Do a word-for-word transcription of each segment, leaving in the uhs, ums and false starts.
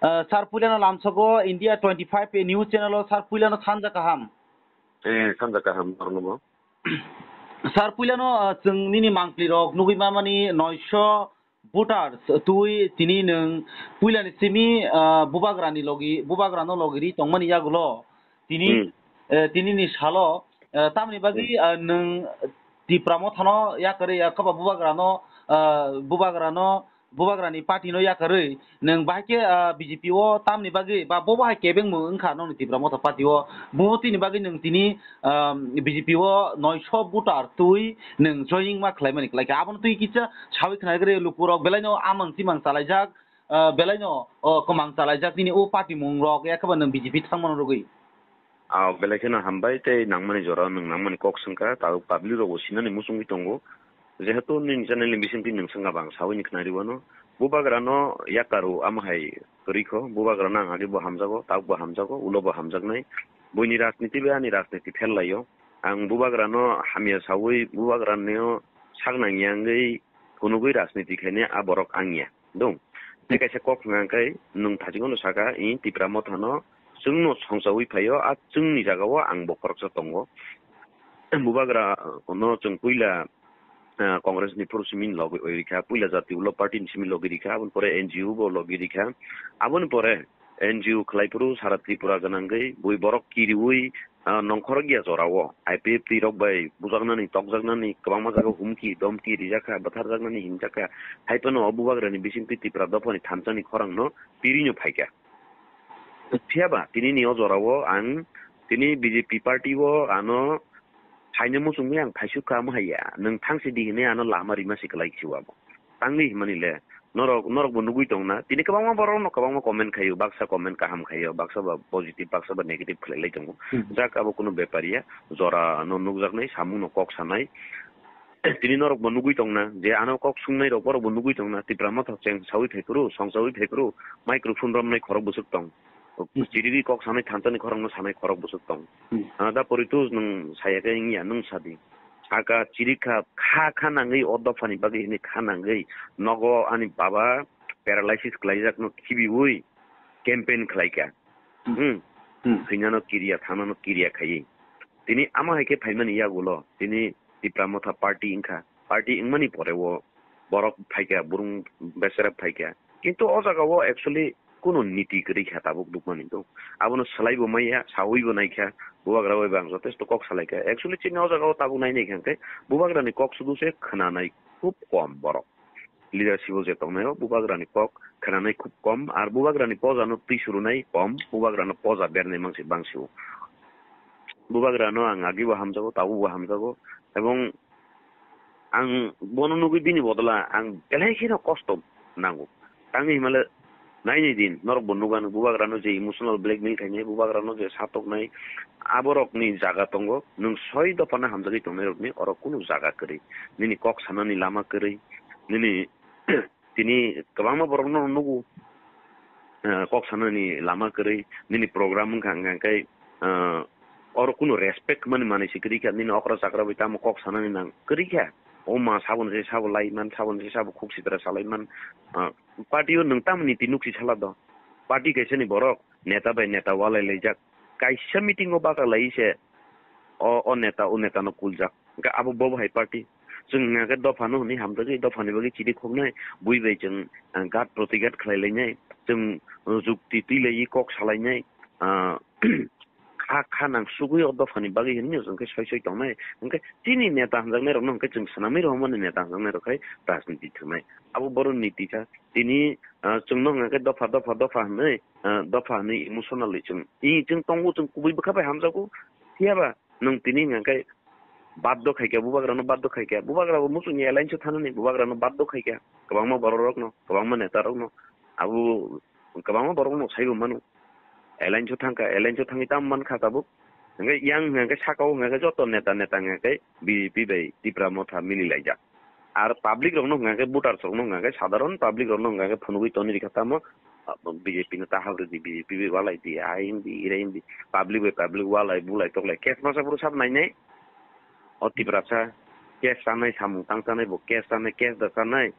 Ah, sir, puilano lamsogo India twenty five news channel o, sir, puilano sanja kaham. Eh, sanja kaham, norno bo. Sir, puilano, ah, chwng nini mangpli rok nugwi mamani noisho voters twi tini nwng puilani simi, ah, bubagrani logi, bubagrano logi ri tongmani yagulo tini, Hmm. eh, tini ni salo, eh, tamni bagwi, Hmm. ah, nwng Tipra Mothano yakarwi, ah, kaba bubagrano, ah, bubagrano, bubagrani party no yakarwi nwng bahai khe, ah, B J P o tamni bagwi ba bo bahai kebengmung wngkha nokni Tipra Motha party o, bo tini bagwi nwng tini, ah, B J P o noisho voter twi nwng joining ma khlaimani khlaikha. Abono twi kisa sawi khnaigre lukurok belaino amang chimang chalaijak, ah, belaino, oh, kwmang chalaijak nini o party mung rok, yakhe ba nwng B J P thangmano rwgwi. Ah, belai kheno hambai tei nangmani jora nwng nangmani kok swngkha, tabuk public rokbo sinani muchungwi tongo. Jehetu nini channel ni bisingtwi nwng swngkha bang sawi ni khnari wano. Bubagrano yakaru amo hai kwrwi kho, bubagrano ang age bo hamjago, tabuk bo hamjago, ulo bo hamjaknai. Buini rajniti bai ani rajniti pherlaio. Ang bubagrano hamya sawi, bubagrano sak nangya wngwi phunugwi rajniti khainai a borok angya. Dong. Tei kaisa kok hwnka khe nwng thachikno saka, i Tipra Mothano chwngno songchawi phaio, a chwngni jagao ang bo khoroksa tongo. Bubagra no chwng puila, ah, Congress ni phuru simi logi rikha, puila Jatiyo Party ni simi logi rikha, aboni pore N G O bo logi rikha. Aboni pore N G O khlai phuru sara Tripura gwnangwi bui borok kiriwi, ah, nongkhorok ya jorao I P F T rok bai bujaknani, tokjaknani kwbangma jaga humki, domki rijakha, bwtharjaknani hinjakha. Hai phano o bubagrani bisingtwi Tipra dophani thansa ni khorang no pirino phaikha. Phiya ba tini ni o jorao ang tini B J P party o ano phaina muchungwi ang phaisuk kha, omo hai ya. Nwng thangsi di hinwi ano lama rima si kwlai si wabo. Tangwi himani le, norok, norok bo nugwi tong na. Tini kwbangma borok no kwbangma comment khaio, baksa comment kaham khaio, baksa ba positive, baksa ba negative khlai lai tongo. Hmm. Jak abo kuno bepar ya, jora no nukjaknai, samung no kok sanai. Tini norok bo nugwi tong na, je ano kok sungnai rok borok bo nugwi tong na, Tipra Motha cheng sawi phai phuru, song sawi phai phuru, microphone romnai khorok bwswk tong. Hmm. Chirigwi kok sanai thansa ni khorok no sanai khorok bwswk tong. Hmm. Ah, da poritu nwng saya khe wngya, nwng sadi. Saka chirikha kha kha nangwi o dophani bagwi hwnwi kha nangwi nogo ani baba paralysis kwlaijakno khibiwi campaign khlaikha. Hmm. Hmm. Hmm. Thwinano kiriya, thangnano kiriya khaiwi. Tini ama hai khe phaimani yagulo tini Tipra Motha party wngkha. Party wngmani pore o borok phaikha, burung besera phaikha. Kintu o jaga o actually kuno niti kwrwi kha tabuk dukmani duk. Abono swlaibo maya, sawibo naikha, bubagra bai bang jotesto kok salaikha. Actually chini o jaga o tabuk nai naikha hwnkhe bubagrani kok sudu se khwnanai khub kom borok. Leadership o je tongnai o bubagrani kok khwnanai khub kom, ar bubagrani poja no twi surunai kom, bubagrano poja bernai mangsi bangsi o. Bubagrano ang agibo hamjago, tabukbo hamjago, ebong ang bono nugwi bini bodola ang belai kheno kosto nango. Tangwi himale naini din norok bo nugano bubagrano je emotional blackmail khainai, bubagrano je satoknai, aborokni jaga tongo. Nwng soi dophano hamjagwi tongnai rokni oro kunu jaga kwrwi, nini kok sanani lama kwrwi, nini tini kwbangma borokno nugo, eh, kok sanani lama kwrwi, nini program wngkha, hwnka hwnkhe, eh, oro kunu respect mani manwi se kwrwi kha, nini okra chakra bai tamo kok sanani nang kwrwi kha. O ma saboni se sabo lai man, saboni se sabo khuk sitra salai man. Ah, party o nwng tamoni twi nuk si sala do. Party kaisa ni borok neta bai neta walai laijak. Kaisa meeting o baka lai se o, o neta, o neta no kuljak. Hwnkhe abo bo hai party. Chwng hwnkhe dopha no hwnwi hamjagwi, dopha ni bagwi chiri khoknai, bui bai chwng, ah, ghat protighat khlai lainai, chwng jukti twi laiwi kok salainai, ah, kha, kha nang sugwi o dopha ni bagwi hwnwi chwng khe soi soi tongnai. Hwnkhe chini neta hamjaknai rokno hwnkhe chwng swnamwi rohormani neta hamjaknai rok khai rajniti thwngnai. Abo borok niti kha. Tini, ah, chwngno hwnkhe dopha, dopha, dopha hwnwi, ah, dopha hwnwi emotionally chwng, i chwng tongo, chwng kubui bwkha bai hamjago. Phiya ba nwng tini hwnkhe baddo khaikha, bubagrano baddo khaikha, bubagrabo muchungni alliance o thanani, bubagrano baddo khaikha, kwbangma bororokno, kwbangma netarokno, abo kwbangma borokno saibo mano. Alliance o thangkha, alliance o thangwi tamo mankha tabuk. Hwnkhe yang hwnkhe sakao hwnkhe joto neta, neta hwnkhe B J P bai Tipra Motha mili laijak. Ar public rokno hwnkha khe, voters rokno hwnkha khe, sadharon public rokno hwnkha khe phunugwi toni rikha tamo, ah, B J P no ta habri di, B J P bai walai di, ai him di, irai him di, public bai public walai bulai toklai case masa phuru sab nainai. O Tiprasa case chanai, samung tang chanai, bo case chanai, case da chanai,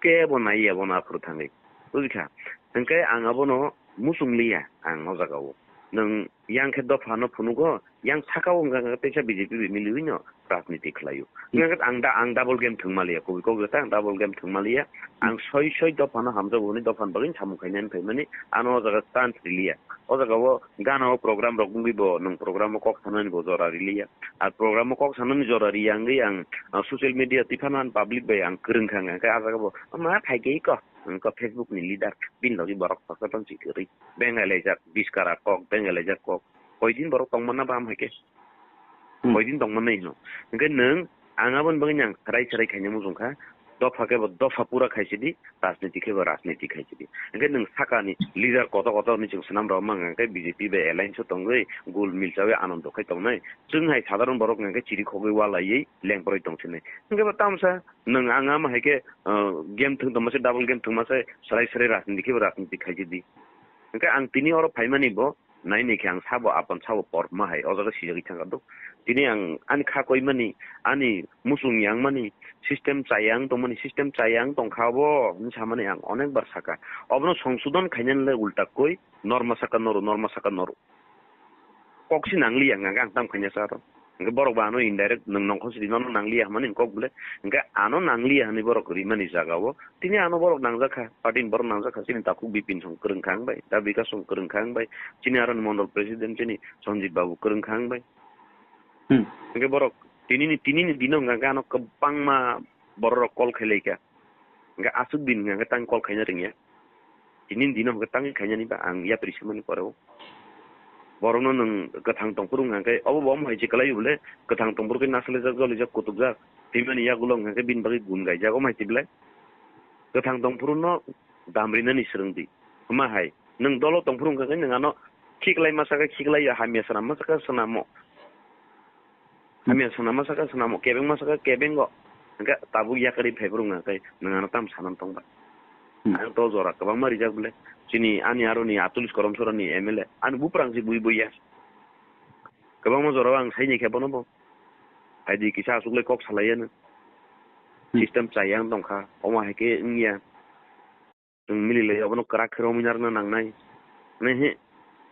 kebo naiya bono aphuru thangwi. Bujikha? Hwnkhe ang abono muchung liya ang o jaga o. Nwng yang khe dopha no phunugo, yang saka o wngkha khe teisa B J P bai miliwi no rajniti khlaio. Hwnkhe ang da, ang double game thwngma liya, kubui kok jota ang double game thwngma liya. Ang soi soi dopha no hamjago hwnwi dopha ni bagwi samung khainani phaimani, ano o jaga chance riliya. O jaga o gana o program rok wngwi bo nwng program o kok sanani bo jora riliya. Ar program o kok sanani jora riya wngwi ang, ah, social media twi phano ang public bai ang kwrwng kha, hwnkhe ah jaga bo ma phaikhe ko, wngkha Facebook ni leader, bini logi borok kotor tong si kwrwi. Bengai laijak, biskara kok, bengai laijak kok. Koidin borok tongmana ba ham hai khe? Hmm. Koidin tongmana hino. Hwnkhe nwng ang aboni bagwi ang serai serai khaina muchung kha. Dopha khe bo dopha pura khaisidi, rajniti khe bo rajniti khaisidi. Hwnkhe nwng sakani leader kotor kotor ni chwng swnam rok mang hwnkhe B J P bai alliance o tongwi gul mil chawi anando khai tongnai. Chwng hai sadharon borok hwnkhe chiri khogwi walaiwi lengproi tong sinai. Hwnkhe bo tamsa nwng ang ama hai khe, uh, game thwng tongma se, double game thwngma se, serai serai rajniti khe bo rajniti khaisidi. Hwnkhe ang tini oro phaimani bo, naini khe ang sabo aphan sabo por ma hai, o jaga sijagwi thangkha do. Tini ang ani kha koimani, ani muchung yangmani, system chayang tongmani, system chayang tongkha obo, hwnwi samani ang onek bar sakha. Obono songsodon khainani le ulta koi, norma saka noru, norma saka noru. Kok si nangliya, hwnkhe ang tam khaina sa aro. Hwnkhe borok bo ano indirect nwng nongkhor sidi nono nangliya hwnmani kok bole. Hwnkhe ano nangliya hwnwi borok rimani jaga o. Tini ano borok nangjak kha, party ni borok nangjak kha, chini takhuk Bipin song kwrwng kha ang bai, da Bikas song kwrwng kha ang bai, chini aro ni mondol president chini Sanjit Babu kwrwng kha ang bai. Hmm. Hwnkhe borok tini ni, tini ni dino hwnkha khe ano kwbangma borok rok call khai lai kha. Hwnkhe aswk din hwnkha khe tang call khaina rwngya. Tini ni dino hwnkhe tangwi khainani ba ang yapri swimani pore o. Borokno nwng kwthang tongphuru hwnkha khe obo bo omo hai se kwlaio bole, kwthang tongphuru khe nasalaijak, jolijak, kutukjak. Twimani yagulo hwnkha khe bini bagwi gun gaijak, omo hai se belai. Kwthang tongphuru no dam rinani swrwng di. Hwma hai, nwng dolo tongphuru hwnkha khe nwng ano khiklai masa khe khiklai ya, hamya swnam masa khe swnamo. Hamya swnam masa khe swnamo, kebeng masa khe kebengo. Hwnkhe tabuk yakarwi phaiphuru hwnkha khe nwng ano tam sanam tongba. Hmm. Ang to jora kwbangma rijak bole. Chini ani aroni Atulis Korom Sorani M L A. Ani buprang se bui bui ya. Kwbangma jorao ang saini khe bono bo. Phaidi kisa aswk le kok salai ya no. Hmm. System chayang tongkha. Omo hai khe wngya. Chwng mililai obono kwrak khe romwi narwkna nangnai. Hwnwi he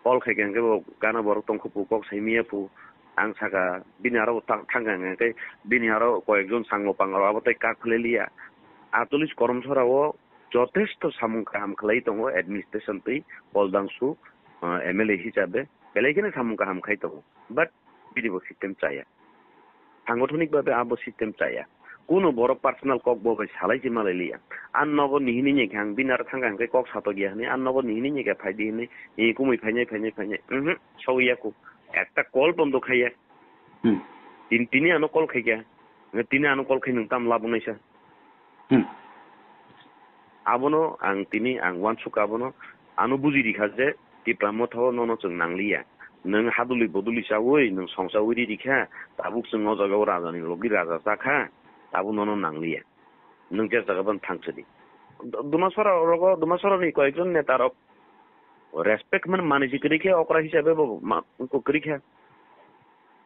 call khai khe hwnkhe bo gana borok tongkha phu, kok sai miya phu. Ang saka bini aro bo ta-, thang kha hwnkhe bini aro koyekjon sango pangrok abo tei kak phlai liya. Atulis Korom Sora o jotesto samung kaham khlai tongo administration twi Koldangsu, ah, M L A hisabe belai kheno samung kaham khai tongo. But bini bo system chaya. Sangothonik babe abo system chaya. Kuno borok personal kok bo bai salai se malai liya. An nogo nihini ni khe ang bini aro thang kha hwnkhe kok satok ya hwnwi, an nogo nihini ni khe phai di hwnwi, e kumui phainai, phainai, phainai. Mhm, sogwi ya ku. Ekta call bondo khai ya. Hmm. Tin-, tini ano call khai kha. Tini ano call khai nwng tam labo naisa. Hmm. Abono ang tini ang uansuk abono ano buji rikha je Tipra Motha o nono chwng nangliya. Nwng haduli boduli chawi, nwng songchawi ri rikha, tabuk chwng o jaga o raja ni logi raja chakha, tabuk nono nangliya. Nwng je jaga ban thang chwdi. D-, Dumasora rogo, Dumasora ni koyekjon neta rok respect man mani si kwrwi khe okra hisabe bo ma-, kwrwi kha.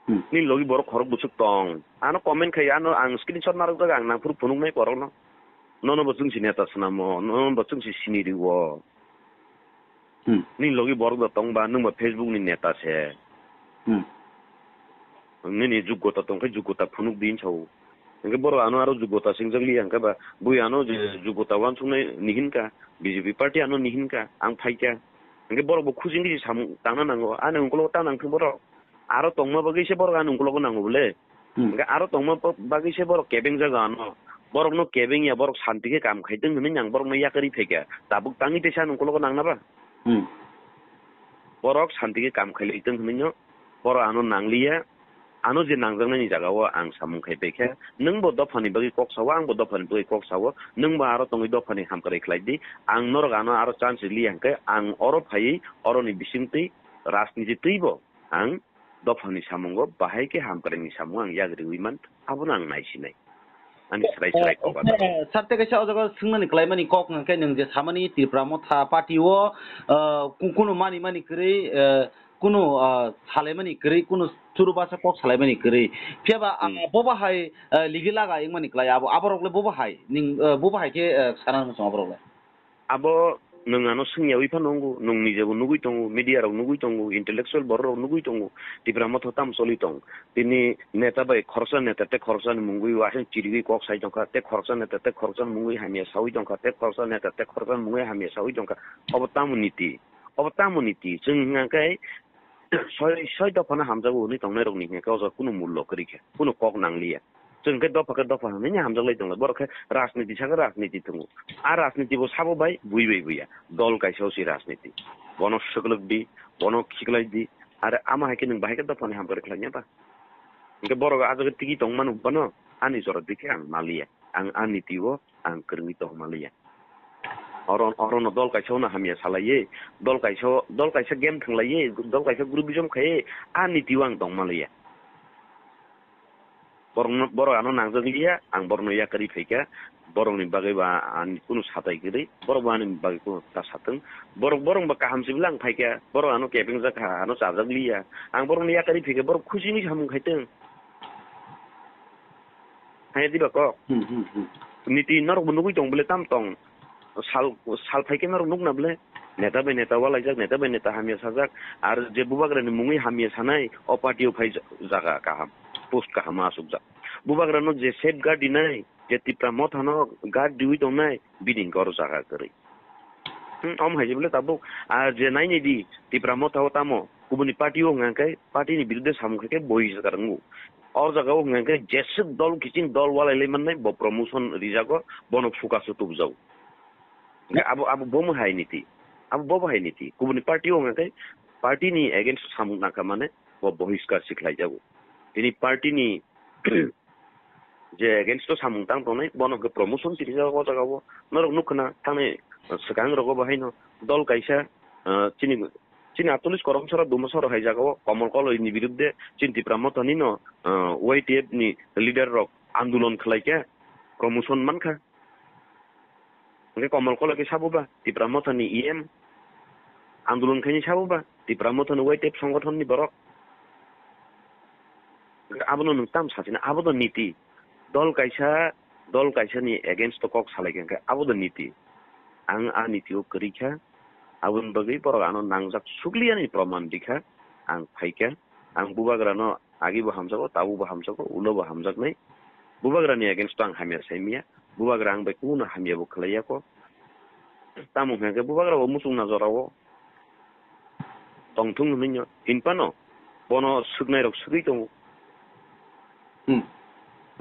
Hmm. Ni logi borok khorok bwswk tong. Ano comment khai, ano ang screenshot narwkjak, ang nangphuru phunuknai borokno. Nono bo chwng si neta swnamo, nono bo chwng si sini riwo. Hmm. Ni logi borok da tong ba, nwng ba Facebook ni neta se. Hmm. Nini jugota tong khe jugota phunuk di hinsa o. Hwnkhe borok ano aro jugota singjakliya hwnkhe ba, bui ano je jugota uansuknai ni hinka, B J P party ano ni hinka, ang phaikha. Hwnkhe borok bo khujing gisi samung tangna nango, ani ungkologo ta nangthung borok. Aro tongma bagwi se borok ani ungkologo nango bole. Hmm. Hwnkhe aro tongma ba-, bagwi se borok kebeng jago ano. Borokno kebeng ya, borok santi khe kam khai tong hwnwi ang borokno yakarwi phaikha. Tabuk tangwi teisa ani ungkologo nangna ba? Hmm. Borok santi khe kam khai lai tong hwnwi no, borok ano nangliya. Ano je nangjaknani jaga o ang samung khai phaikha. Nwng bo dophani bagwi kok sao, ang bo dophani bagwi kok sao. Nwng bo aro tongwi dophani hamkrai khlai di. Ang norok ano aro chance riliya hwnkhe ang oro phaiwi oroni bisingtwi rajniti twi bo ang dophani samungo bahai khe hamkraini samung ang yagriwi man, abono ang naisinai. Ani swrai swrai kok. Eh, sarte kaisa o jaga swngmani kwlaimani kok hwnkhe nwng je samani Tipra Motha party o, eh, ku-, kunu mani mani kwrwi, eh, kunu, eh, salaimani kwrwi, kunu churubasa kok salaimani kwrwi. Phiyaba, ah, hmm, bobo hai, eh, ligi laga wngmani kwlai abo, aborok le bobo hai, ning, eh, bobo hai khe, eh, sana muchung aborok le. Abo Nwng ano swngyawi phano wngo, nwng nijebo nugwi tongo, media rok nugwi tongo, intellectual borok rok nugwi tongo, Tipra Motha tamo choli tong. Tini neta bai khoroksa neta tei khoroksani mungwi aswk chirigwi kok sai tongkha, tei khoroksa neta tei khoroksani mungwi hamya sawi tongkha, tei khoroksa neta tei khoroksani mungwi hamya sawi tongkha. Obo tamo niti? Obo tamo niti? Chwng hwnkha khe soi, soi dophano hamjago hwnwi tongnairokni hwnkhe o jaga kunu mullo kwrwi kha, kunu kok nangliya. Chwng khe dopha khe dopha hwnwi hamjaklai tongo. Borok khe rajniti sakhe rajniti tongo. A rajniti bo sabo bai bui bai buya. Dol kaisa o si rajniti. Bono swklwk di, bono khiklai di. Are ama hai khe nwng bahai khe dophani hamkrai khlai ya ba? Hwnkhe borok a jaga tigi tong mano bano ani jora dikhe ang maliya. Ang a niti o ang kwrwngwi tong maliya. Oro, orono dol kaisa no hamya salaiye, dol kaisa, dol kaisa game thwnglaiye, dol kaisa group bijom khaiye, a niti o ang tong maliya. Borokno, borok ano nangjak liya, ang borokno yakarwi phaikha, borokni bagwi ba ani kunu satai kwrwi, borok bo ani bagwi kunu ta satwng. Borok, borok ba kaham se bwle ang phaikha, borok ano kebeng jak kha, ano chajak liya. Ang borokno yakarwi phaikha, borok khusi ni samung khaitwng. Hai diba kok? Hmm, hmm, hmm. Niti norok bo nugwi tong bwle tam tong. Sal, sal phaikhe norok nukna bwle. Neta bai neta walaijak, neta bai neta hamya sajak. Ar je bubagrani mungwi hamya sanai, o party o phai ja-, jaga kaham, post kaham asukjak. Bubagrano je safeguard dinai, je Tipra Mothano guard diwi tongnai, bini hwnkhe oro jaga kwrwi. Hmm, omo hai se bwle tabuk. Ar je naini di, Tipra Motha o tamo, kubuni party o hwnkha khe, party ni biruddhe samung khe, khe bohi jaga wngo. O jaga o hwnkha khe, jeswk dol kiching dol walai lai mannai, bo promotion rijago, bono focus o tubujao. Hwnkhe abo, abo bomo hai niti. Abo bobo hai niti. Kubuni party o hwnkha khe, party ni against o samung nangkha mane, bo bohiskar si khlai jago. Tini party ni je against o samung tang tongnai, bono hwnkhe promotion tini jaga o jaga o. Norok nukha na, thangni swkang rogo bo haino dol kaisa, ah, chini, chini atolish koromsora dumasora hai jaga o Komol Koloi ni biruddhe chini Tipra Motha ni no, ah, Y T F ni leader rok andolon khlai khe promotion mankha. Hwnkhe Komol Koloi khe sabo ba Tipra Motha ni E M andolon khaini sabo ba Tipra Motha ni Y T F songothon ni borok. Hwnkhe abono nwng tam sachina, abo do niti. Dol kaisa, dol kaisa ni against o kok salai khe hwnkhe abo do niti. Ang a niti o kwrwi kha, aboni bagwi borok ano nangjak sukliya ni proman rikha. Ang phaikha, ang bubagra no agi bo hamjago, tabuk bo hamjago, ulo bo hamjaknai. Bubagra ni against o ang hamya sai manya. Bubagra ang bai kunu hamya bo khlai ya kho. Tamo hwnkhe bubagra bo muchung na jora o tongthung hwnwi no hinphano bono swknai rok swgwi tongo. Hmm.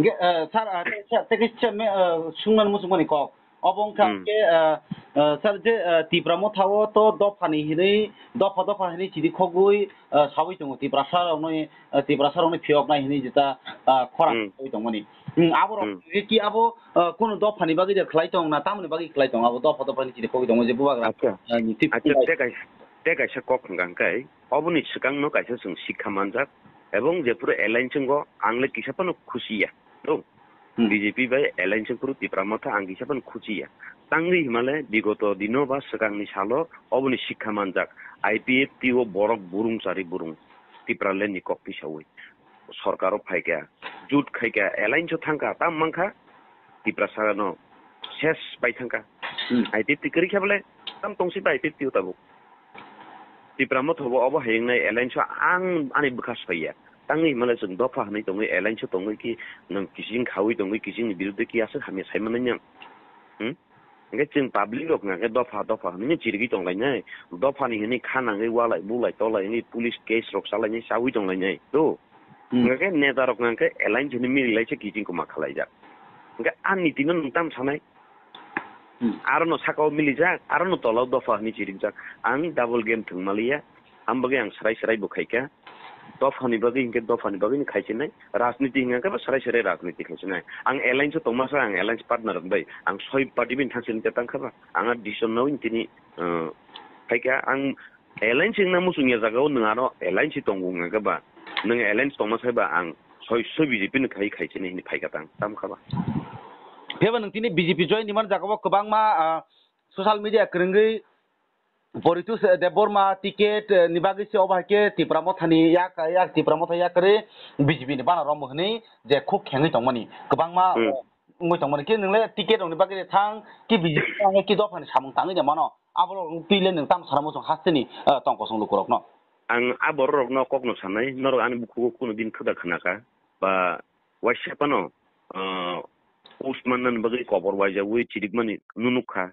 Ge, eh, sir, ah, te, te, te, te, me, eh, sungnan muchung mani kok. Obo wngkha Hmm. Khe, eh, eh, sir, je, eh, Tipra Motha o to dophani hinwi, dopha dopha hinwi chiri khogwi, eh, sawi tongo Tiprasa rokni, eh, Tiprasa rokni phiyoknai hinwi jeta, eh, khorang Hmm. sawi tongmani. Hmm, aborok Hmm. Ki abo, eh, kunu dophani bagwi de khlai tong na, tamoni bagwi khlai tong, abo dopha dopha hinwi chiri khogwi tongo je bubagra, Acha. Eh, ni tip Acha, khulai. Te kaisa, te kaisa kok hwnkha hwnkhe, oboni swkangno kaisa chwng sikha manjak, ebong jephuru alliance wngo, ang le kisa phano khusi ya. No? Hmm. B J P bai alliance phuru Tipra Motha ang kisa phano khuchi ya. Tangwi himale bigoto dino ba swkangni salo oboni sikha manjak. I P F T o borok burung chari burung Tipraland ni kok tisawi. Sorkaro phaikha, jut khaikha, alliance o thangkha, tam mankha Tiprasano ses pai thangkha. Hmm. I P F T kwrwi kha bole, tam tongsi ba I P F T o tabuk. Tipra Motha bo obo hai wngnai alliance o ang ani bwkha soi ya. Tangwi himale chwng dopha hwnwi tongwi alliance o tongwi ki nwng kiching khawi tongwi kiching ni biruddhe ki aswk hamya sai manwi nwng. Hmm? Hwnkhe chwng public rok hwnkha khe dopha dopha hwnwi chirigwi tonglainai. Dopha ni hwnwi kha nangwi walai bulai tolai hwnwi police case rok chalainai chawi tonglainai. To? Hmm. Hwnkha khe neta rok hwnkha khe alliance hwnwi mili laisa kiching koma khalaijak. Hwnkhe a niti no nwng tam sanai? Hmm. Aro no saka o milijak, aro no tola o dopha hwnwi chirikjak. Ang double game thwng maliya, ang bagwi ang srai srai bo khaikha. Dopha ni bagwi hinkhe dopha ni bagwi ni khaichinai, rajniti hinkhe ba srai srai rajniti khaichinai. Ang alliance o tongmasa, ang alliance partner rok bai ang soi party bini thangsi ni tangkha ba, ang a decision nawi tini, uh, khaikha. Ang alliance wngna muchung ya jaga o nwng aro alliance tongo wngkha ba, nwng alliance tongma sai ba ang soi soi B J P ni khai khaichinai hini phaikha tang, tamo kha ba. Phiya ba nwng tini B J P join ni man jaga o kwbangma, ah, social media kwrwngwi Poritu se Debbarma ticket, eh, ni bagwi se obo hai khe Tipra Mothani yak, yak Tipra Motha yakarwi B J P ni bana romwi hwnwi je khuk khengwi tongmani. Kwbangma, Hmm. eh, wngwi tongmani. Khe nwng le ticket rokni bagwi de thang, khe B J P thang, khe dophani samung tangwi de mano. Abo twi le nwng tam sara muchung hasteni, ah, tong kosong lukurokno. Ang a bororokno kokno sanai, norok ani bukhugo kunu din khuda khnakha, ba waisa phano, ah, post mannani bagwi kobor waijawi chirikmani nunukha,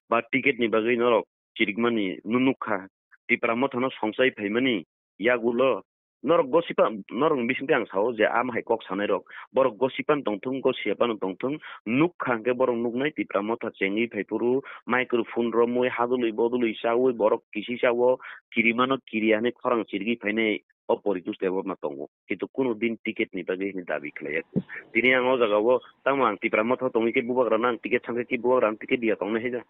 ba ticket ni bagwi norok chirikmani nunukha, Tipra Mothano songchai phaimani yagulo norok gosipa, norokni bisingtwi ang sao je, am hai kok sanairok, borok gosipan tongthung, gosiyapan tongthung, nukha hwnkhe borok nuknai Tipra Motha chengwi phaiphuru microphone romwi hadului bodului chaui borok kisi chao, kirimano kiri hwnwi khorang chirigwi phainai o Poritos Debbarma tongo. Kintu kunu din ticket ni bagwi hwnwi dabi khlaiya. Tini ang o jaga o tamo ang Tipra Motha tongwi khe bubagrano ang ticket thangkhe khe bubagrano ticket diya tongnai haida.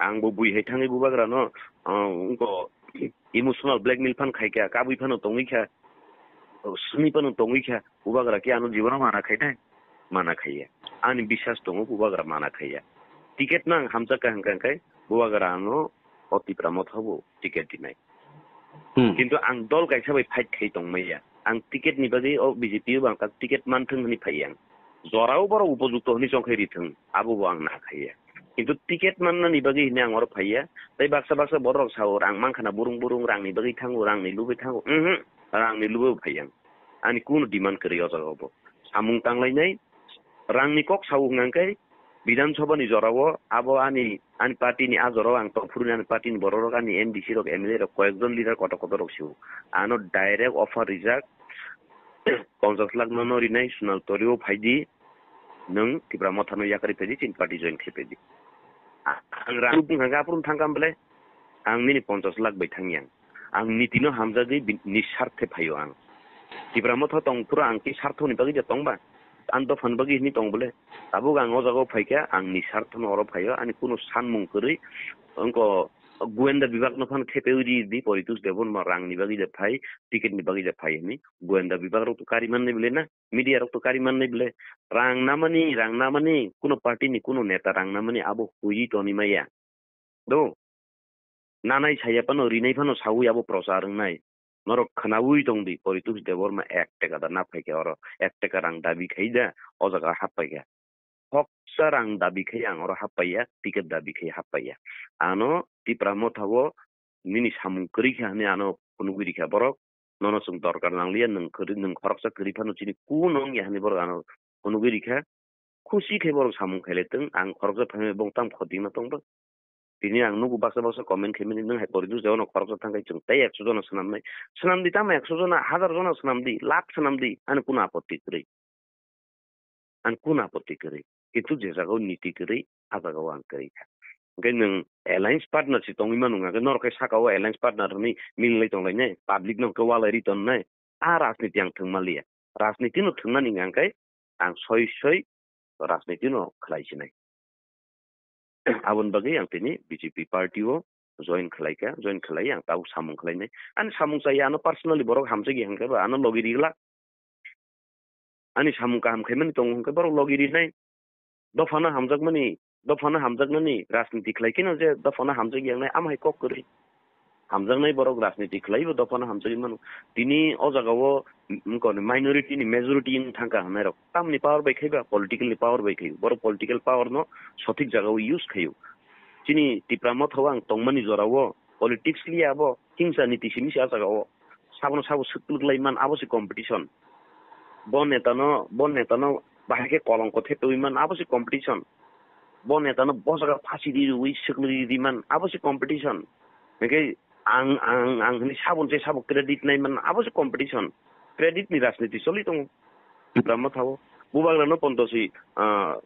Ang bo bui hai thangwi bubagrano, ah, wngko emotional blackmail phan khaikha, kabui phano tongwi kha, swnwi phano tongwi kha, bubagra khe ano jibono mana khai nai, mana khaiya. Ani biswas tongo bubagra mana khaiya. Ticket no ang hamjakha hwnkha hwnkhe bubagra ano o Tipra Motha bo ticket dinai. Hmm. Kintu ang dol kaisa bai fight khai tongmaya. Ang ticket ni bagwi o B J P o ang tak ticket manthung hwnwi phaiya ang. Jorao borok upojukto hwnwi chongkhai rithung, abo bo ang na khaiya. Kintu ticket mannani bagwi hwnwi ang oro phaiya. Tei baksa baksa borok sao, rang mankha na burung burung, rangni bagwi thango, rangni lubui thango. Mhm, rangni lubui phaiya ang. Ani kunu demand kwrwi o jaga o bo. Samung tanglainai, rangni kok sao hwnkha khe Bidhan Sabha ni jorao abo ani, ani party ni a jorao ang tongphuru ani party ni borok rok, ani M D C rok, M L A rok, koyek jon leader kotor kotor rok sio. Ano direct offer rijak, ponchas lakh no no rinai, Sunal Torio phaidi, nwng Tipra Motha no yakarwi phaidi, chini party join khai phaidi. A-, ang rang bung hangka aprum thangkam bele, ang nini ponchas lakh bai thangyang. Ang nitino hamjagwi bi-, nisarthe phaio ang. Tipra Motha tong phuru ang ki sarthoni bagwi ja tongba? Ang dophani bagwi hini tong bole. Tabuk ang o jaga o phaikha, ang nisarthano oro phaio, ani kunu sanmung kwrwi, wngko goenda bibak no phano thepewi ri di, Poritos Debbarma rangni bagwi ja phai, ticket ni bagwi ja phai hini. Goenda bibak rok to kari mannai bole na, media rok to kari mannai bole. Rang namani, rang namani, kunu party ni kunu neta rang namani abo huiwi toni maya. Do. Nanai saya phano, rinai phano saui abo prochar wngnai. Norok khnaui tong di, Poritos Debbarma ek teka da na phaikha oro, ek teka rang dabi khai da, o jaga hap paikha. Hoksa rang dabi khai ang oro hap paiya, ticket dabi khai hap paiya. Ano Tipra Motha o nini samung kwrwi kha hwnwi ano phunugwi rikha borok. Nono chwng dorkar nangliya, nwng kwrwi, nwng khoroksa kwrwi phano chini kunu wngya hwnwi borok ano phunugwi rikha. Khusi khe borok samung khailai tong, ang khoroksa phaimani bong tam khotingna tongbo. Tini ang nugo baksa baksa comment khaimani, nwng hai Poritos Debbarma khoroksa thangkhai chwng tei ekso jona swnamnai. Swnamdi tamo ekso jona, hazar jona swnamdi, lakh swnamdi, ani kunu apotti kwrwi. Ani kunu apotti kwrwi. Kintu je jagao niti kwrwi, a jagao ang kwrwi kha. Hwnkhe nwng alliance partner se tongwi mano, hwnkhe norok khe sakao alliance partner hwnwi minlai tonglainai, public no hwnkhe walai ri tonnai. A rajniti ang thwng manliya. Rajniti no thwng nani hwnkhe ang soi soi rajniti no khlai sinai. Aboni bagwi ang tini B J P party o join khlai kha, join khlai ang tabuk samung khlainai. Ani samung chaya ano personally borok hamjagya hwnkhe ba ano logi rigla. Ani samung kaham khaimani tongo hwnkhe borok logi rinai. Dophano hamjakmani, dophano hamjaknani rajniti khlai kheno je dophano hamjak yangnai, amo hai kok kwrwi. Hamjaknai borok rajniti khlaibo dophano hamjagwi mano. Tini o jagao, mm, koni minority ni majority wng thangkha hwnnairok tamni power bai khaiba, political ni power bai khaio. Borok political power no sothik jagao use khaio. Chini Tipra Motha o ang tongmani jorao politics liya abo, hingsa niti simi se a jagao. Sabono sabo swklwk lai man, abo se competition. Bo netano, bo netano bahai khe kolongko thepewi man, abo se competition. Bo netano bo jaga phasi riwi swklwk ri man, abo se competition. Hwnkhe ang, ang, ang hwnwi sabon se sabo credit nai man, abo se competition. Credit ni rajniti choli tongo. Tipra Motha o. Bubagrano ponto si, ah,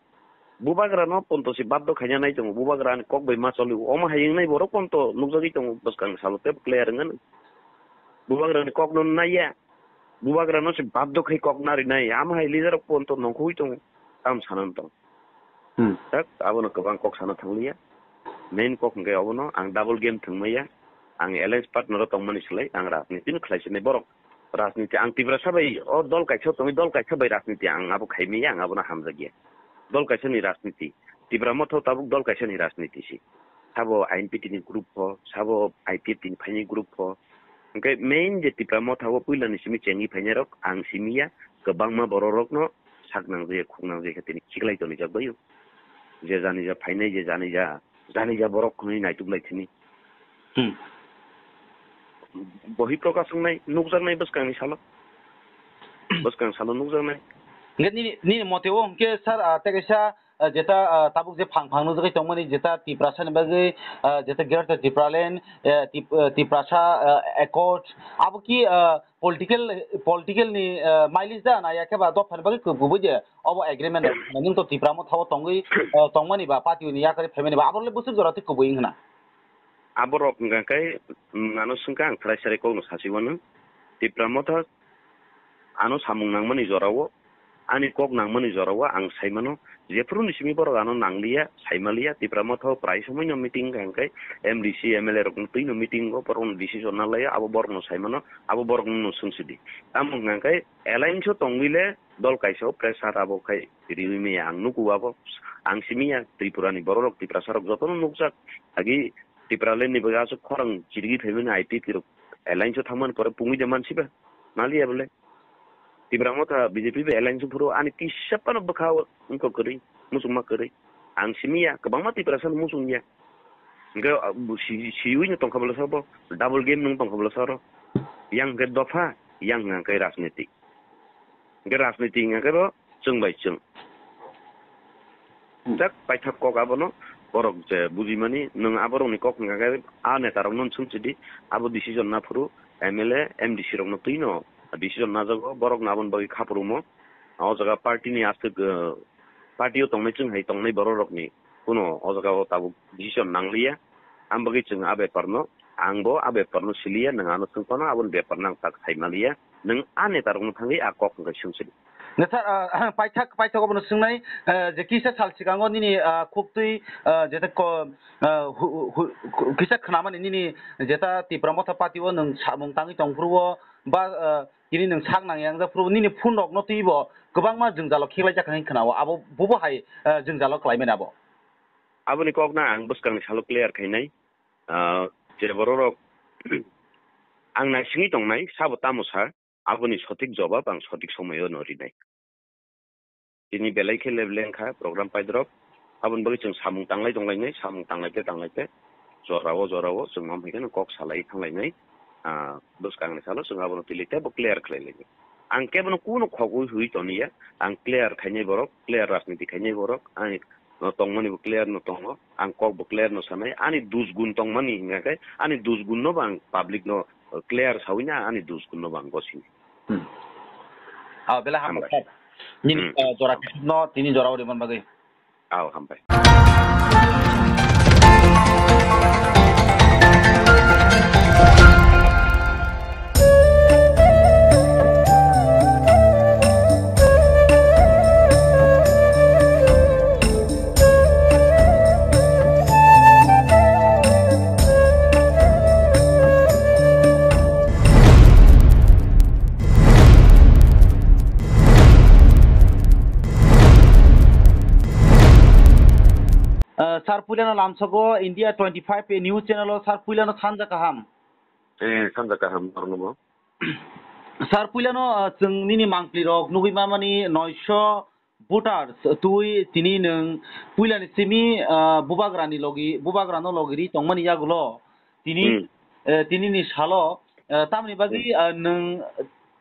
Bubagrano ponto si baddo khaina nai tongo. Bubagrani kok bai ma choli. Omo hai wngnai borok ponto nukjagwi tongo. Bwskang salo tei clear wngmano. Bubagrani kokno naiya. Bubagrano se baddo khai kok narinai. Amo hai leader rok ponto nongkhoi tongo. Tam sanan tong. Hmm. Tak, abono kwbang kok sana thangliya. Main kok hwnkhe obono ang double game thwngmaya. Ang alliance partner o tongmani slai ang rajniti no khlai sinai borok. Rajniti ang Tiprasa bai o dol kaisa tongwi dol kaisa bai rajniti ang abo khaimaya, ang abono hamjakya. Dol kaisa ni rajniti. Tipra Motha o tabuk dol kaisa ni rajniti si. Sabo I N P T ni group pho, sabo I P F T ni phaini group pho. Hwnkhe main je Tipra Motha o puila ni simi chengwi phainai rok ang simiya, kwbangma borok rokno sak nangjaya, khuk nangjaya khe tini khiklai tonijak bai o. Je janija phainai, je janija Jani ja borok hwnwi naituk lai thini. Hmm. Bohi prokash wngnai, nukjaknai bwskangni salo. Bwskang salo nukjaknai. Hingke nini, nini mote o hingke sir, ah, tei kaisa, ah, jeta, ah, tabuk je phang phang nukjagwi tongmani jeta Tiprasa ni bagwi, ah, jeta Greater Tipraland, eh, Tip-, eh, Tiprasa, ah, Accord, abo ki, ah, political, political ni, ah, mileage da na ya khe ba dopha ni bagwi kubui je obo agreement rok nang to Tipra Motha o tongwi, ah, tongmani ba party ni yakarwi phaimani ba abo le bwswk jora twi kubui wngna. Aborok hwnka khe, mm, ano swngkha ang khwlai serai kokno sasi wano. Tipra Motha ano samung nangmani jorao, ani kok nangmani jorao ang sai mano. Jephuru ni simi borok ano nangliya, sai maliya. Tipra Motha o prai somoi no meeting wngkha hwnkhe M D C, M L A rokno twi no meeting o, borok no decision na laiya, abo borok no sai mano, abo borok no swng sidi. Tamo hwnka khe alliance o tongwi le dol kaisa o pressure abo khai riwi maya ang nuku abo. Ang simi ya Tripura ni borok rok, Tiprasa rok jotono nukjak. Agi Tipraland ni bagwi aswk khorang chirigwi phaimani I P F T rok alliance o thangmani pore pungwi de mansiba. Maliya bole. Tipra Motha B J P bai alliance o phuru ani kisa phano bwkha o wngkha kwrwi, muchungma kwrwi. Ang simi ya, kwbangma Tiprasa no muchung ya. Hingke, ah, bu si, siwi no tongkha bole sabo, double game nung tongkha bole saro. Yang hingke dopha, yang hingke rajniti. Hingke rajniti hingke bo chwng bai chwng. Hmm. Jak paithak kok abono borok je bujimani, nwng aborokni kok hwnka khe a netarokno swng sidi, abo decision na phuru M L A, M D C rokno twino decision najago, borokno aboni bagwi kha phuru mo. O jaga party ni aswk, eh, party o tongnai chwng hai tongnai borok rokni kuno o jaga o tabuk decision nangliya. Ang bagwi chwng a bepar no, ang bo a bepar no siliya, nwng ano swng phano aboni bepar no ang tak sai maliya. Nwng a neta rokno thangwi a kok hwnkhai swng sidi. Neta, ah, paithak, paithak obono swngnai, eh, je kisa sal sikango nini, ah, khuktwi, ah, jete ko, ah, hu-, hu-, hu-, kisa khnamani nini jeta Tipra Motha Party o nwng samung tangwi tong phuru o ba, ah, tini nwng sak nang yang jak phuru nini phone rokno twibo kwbangma jwngjalo khiklai jak hinwi khna o, abo bubo hai, ah, jwngjalo khlai mani abo. Aboni kok na ang bwskangni salo clear khainai. Ah, je borok rok ang naisingwi tongnai, sabo tamo sa, aboni sothik jobab ang sothik somoyo no rinai. Tini belai khe lebleng kha program paidrop, aboni bagwi chwng samung tanglai tonglainai, samung tanglaite tanglaite, jorao jorao chwng mam hai kheno kok salai thanglainai, ah, bwskangni salo chwng abono tili teibo clear khlai lainai. Ang kebono kuno khogwi hwi toniya, ang clear khainai borok, clear rajniti khainai borok, ani no tongmani bo clear no tongo, ang kok bo clear no sanai, ani dusgun tongmani hingkha khe ani dusgun no bo ang public no clear sawi na ani dusgun no bo ang gosini. Hmm. Ah, bela hambai. Hambai. Nini, hmm, ah, jora no tini jora uri man bagwi. Aw, hambai. Ah, sir, puilano lamsogo India twenty five news channel o, sir, puilano sanja kaham. Eh, sanja kaham, norno bo. Sir, puilano, ah, chwng nini mangpli rok nugwi mamani noisho voters twi tini nwng puilani simi, ah, bubagrani logi, bubagrano logi ri tongmani yagulo tini, hmm, eh, tini ni salo, eh, tamni bagwi, hmm, ah, nwng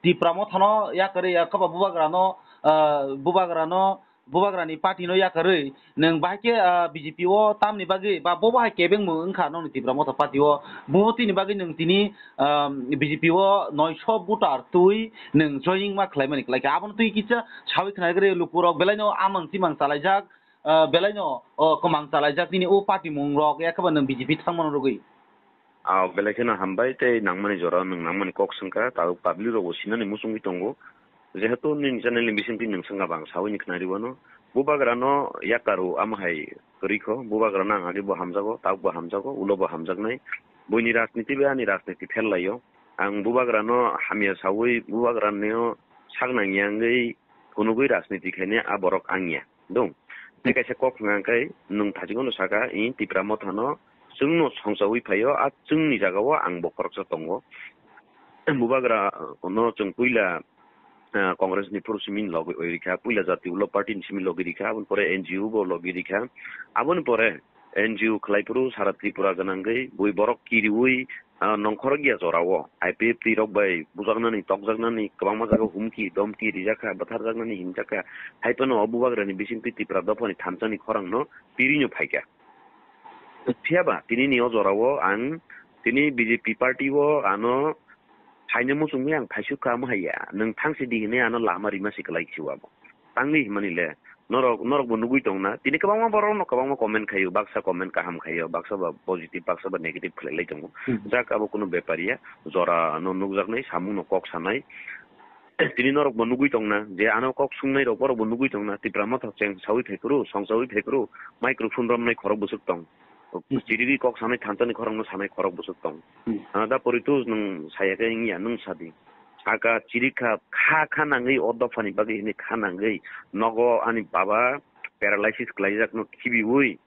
Tipra Mothano yakarwi, ah, kaba bubagrano, ah, bubagrano, bubagrani party no yakarwi nwng bahai khe, ah, B J P o tamni bagwi ba bo bahai kebengmung wngkha nokni Tipra Motha party o, bo tini bagwi nwng tini, ah, B J P o noisho voter twi nwng joining ma khlaimani khlaikha. Abono twi kisa sawi khnaigre lukurok belaino amang chimang chalaijak, ah, belaino, oh, kwmang chalaijak nini o party mung rok, yakhe ba nwng B J P thangmano rwgwi. Ah, belai kheno hambai tei nangmani jora nwng nangmani kok swngkha, tabuk public rok bo sinani muchungwi tongo. Jehetu nini channel ni bisingtwi nwng swngkha ba ang sawi ni khnari wano. Bubagra no yakaru amo hai kwrwi kho, bubagra no ang age bo hamjago, tabuk bo hamjago, ulo bo hamjaknai. Buini rajniti bai ani rajniti pher laio. Ang bubagra no hamya sawi, bubagra no sak nangya wngwi phunugwi rajniti khainai a borok angya. Dong. Tei kaisa kok hwnka khe nwng thachikno saka, i Tipra Mothano chwngno songchawi phaio, a chwngni jagao ang bo khoroksa tongo. Bubagra no chwng puila, ah, Congress ni phuru simi logi rikha, puila Jatiyo Party ni simi logi rikha, aboni pore N G O bo logi rikha, aboni pore N G O khlai phuru sara Tripura gwnangwi bui borok kiriui, ah, nongkhorok ya jorao I P F T rok bai bujaknani, tokjaknani, kwbangma jaga humki, domki rijak kha, bwtharjaknani himjak kha. Hai phano o bubagrani bisingtwi Tipra dophani thansa ni khorang no pirino phaikha. Phiya ba tini ni o jorao ang tini B J P party o ano phaina muchungwi ang phaisuk kha, omo hai ya. Nwng thangsi di hinwi ano lama rima se kwlai khe o abo. Tangwi himani le norok, norok bo nugwi tong na. Tini kwbangma borok no kwbangma comment khaio, baksa comment kaham khaio, baksa ba positive, baksa ba negative khlai lai tongo. Hmm. Jak abo kunu bepar ya, jora no nukjaknai, samung no kok sanai. Tini norok bo nugwi tong na je ano kok sungnai rok, borok bo nugwi tong na. Tipra Motha cheng sawi phai phuru, song sawi phai phuru, microphone romnai khorok bwswk tong. Hmm. Chirigwi kok sanai thansa ni khorang no sanai khorok bwswk tong. Hmm. Ah, da poritu nwng saya khe wngya, nwng sadi. Saka chirikha kha kha nangwi o dophani bagwi hwnwi kha nangwi nogo ani baba paralysis khlaijakno khibiui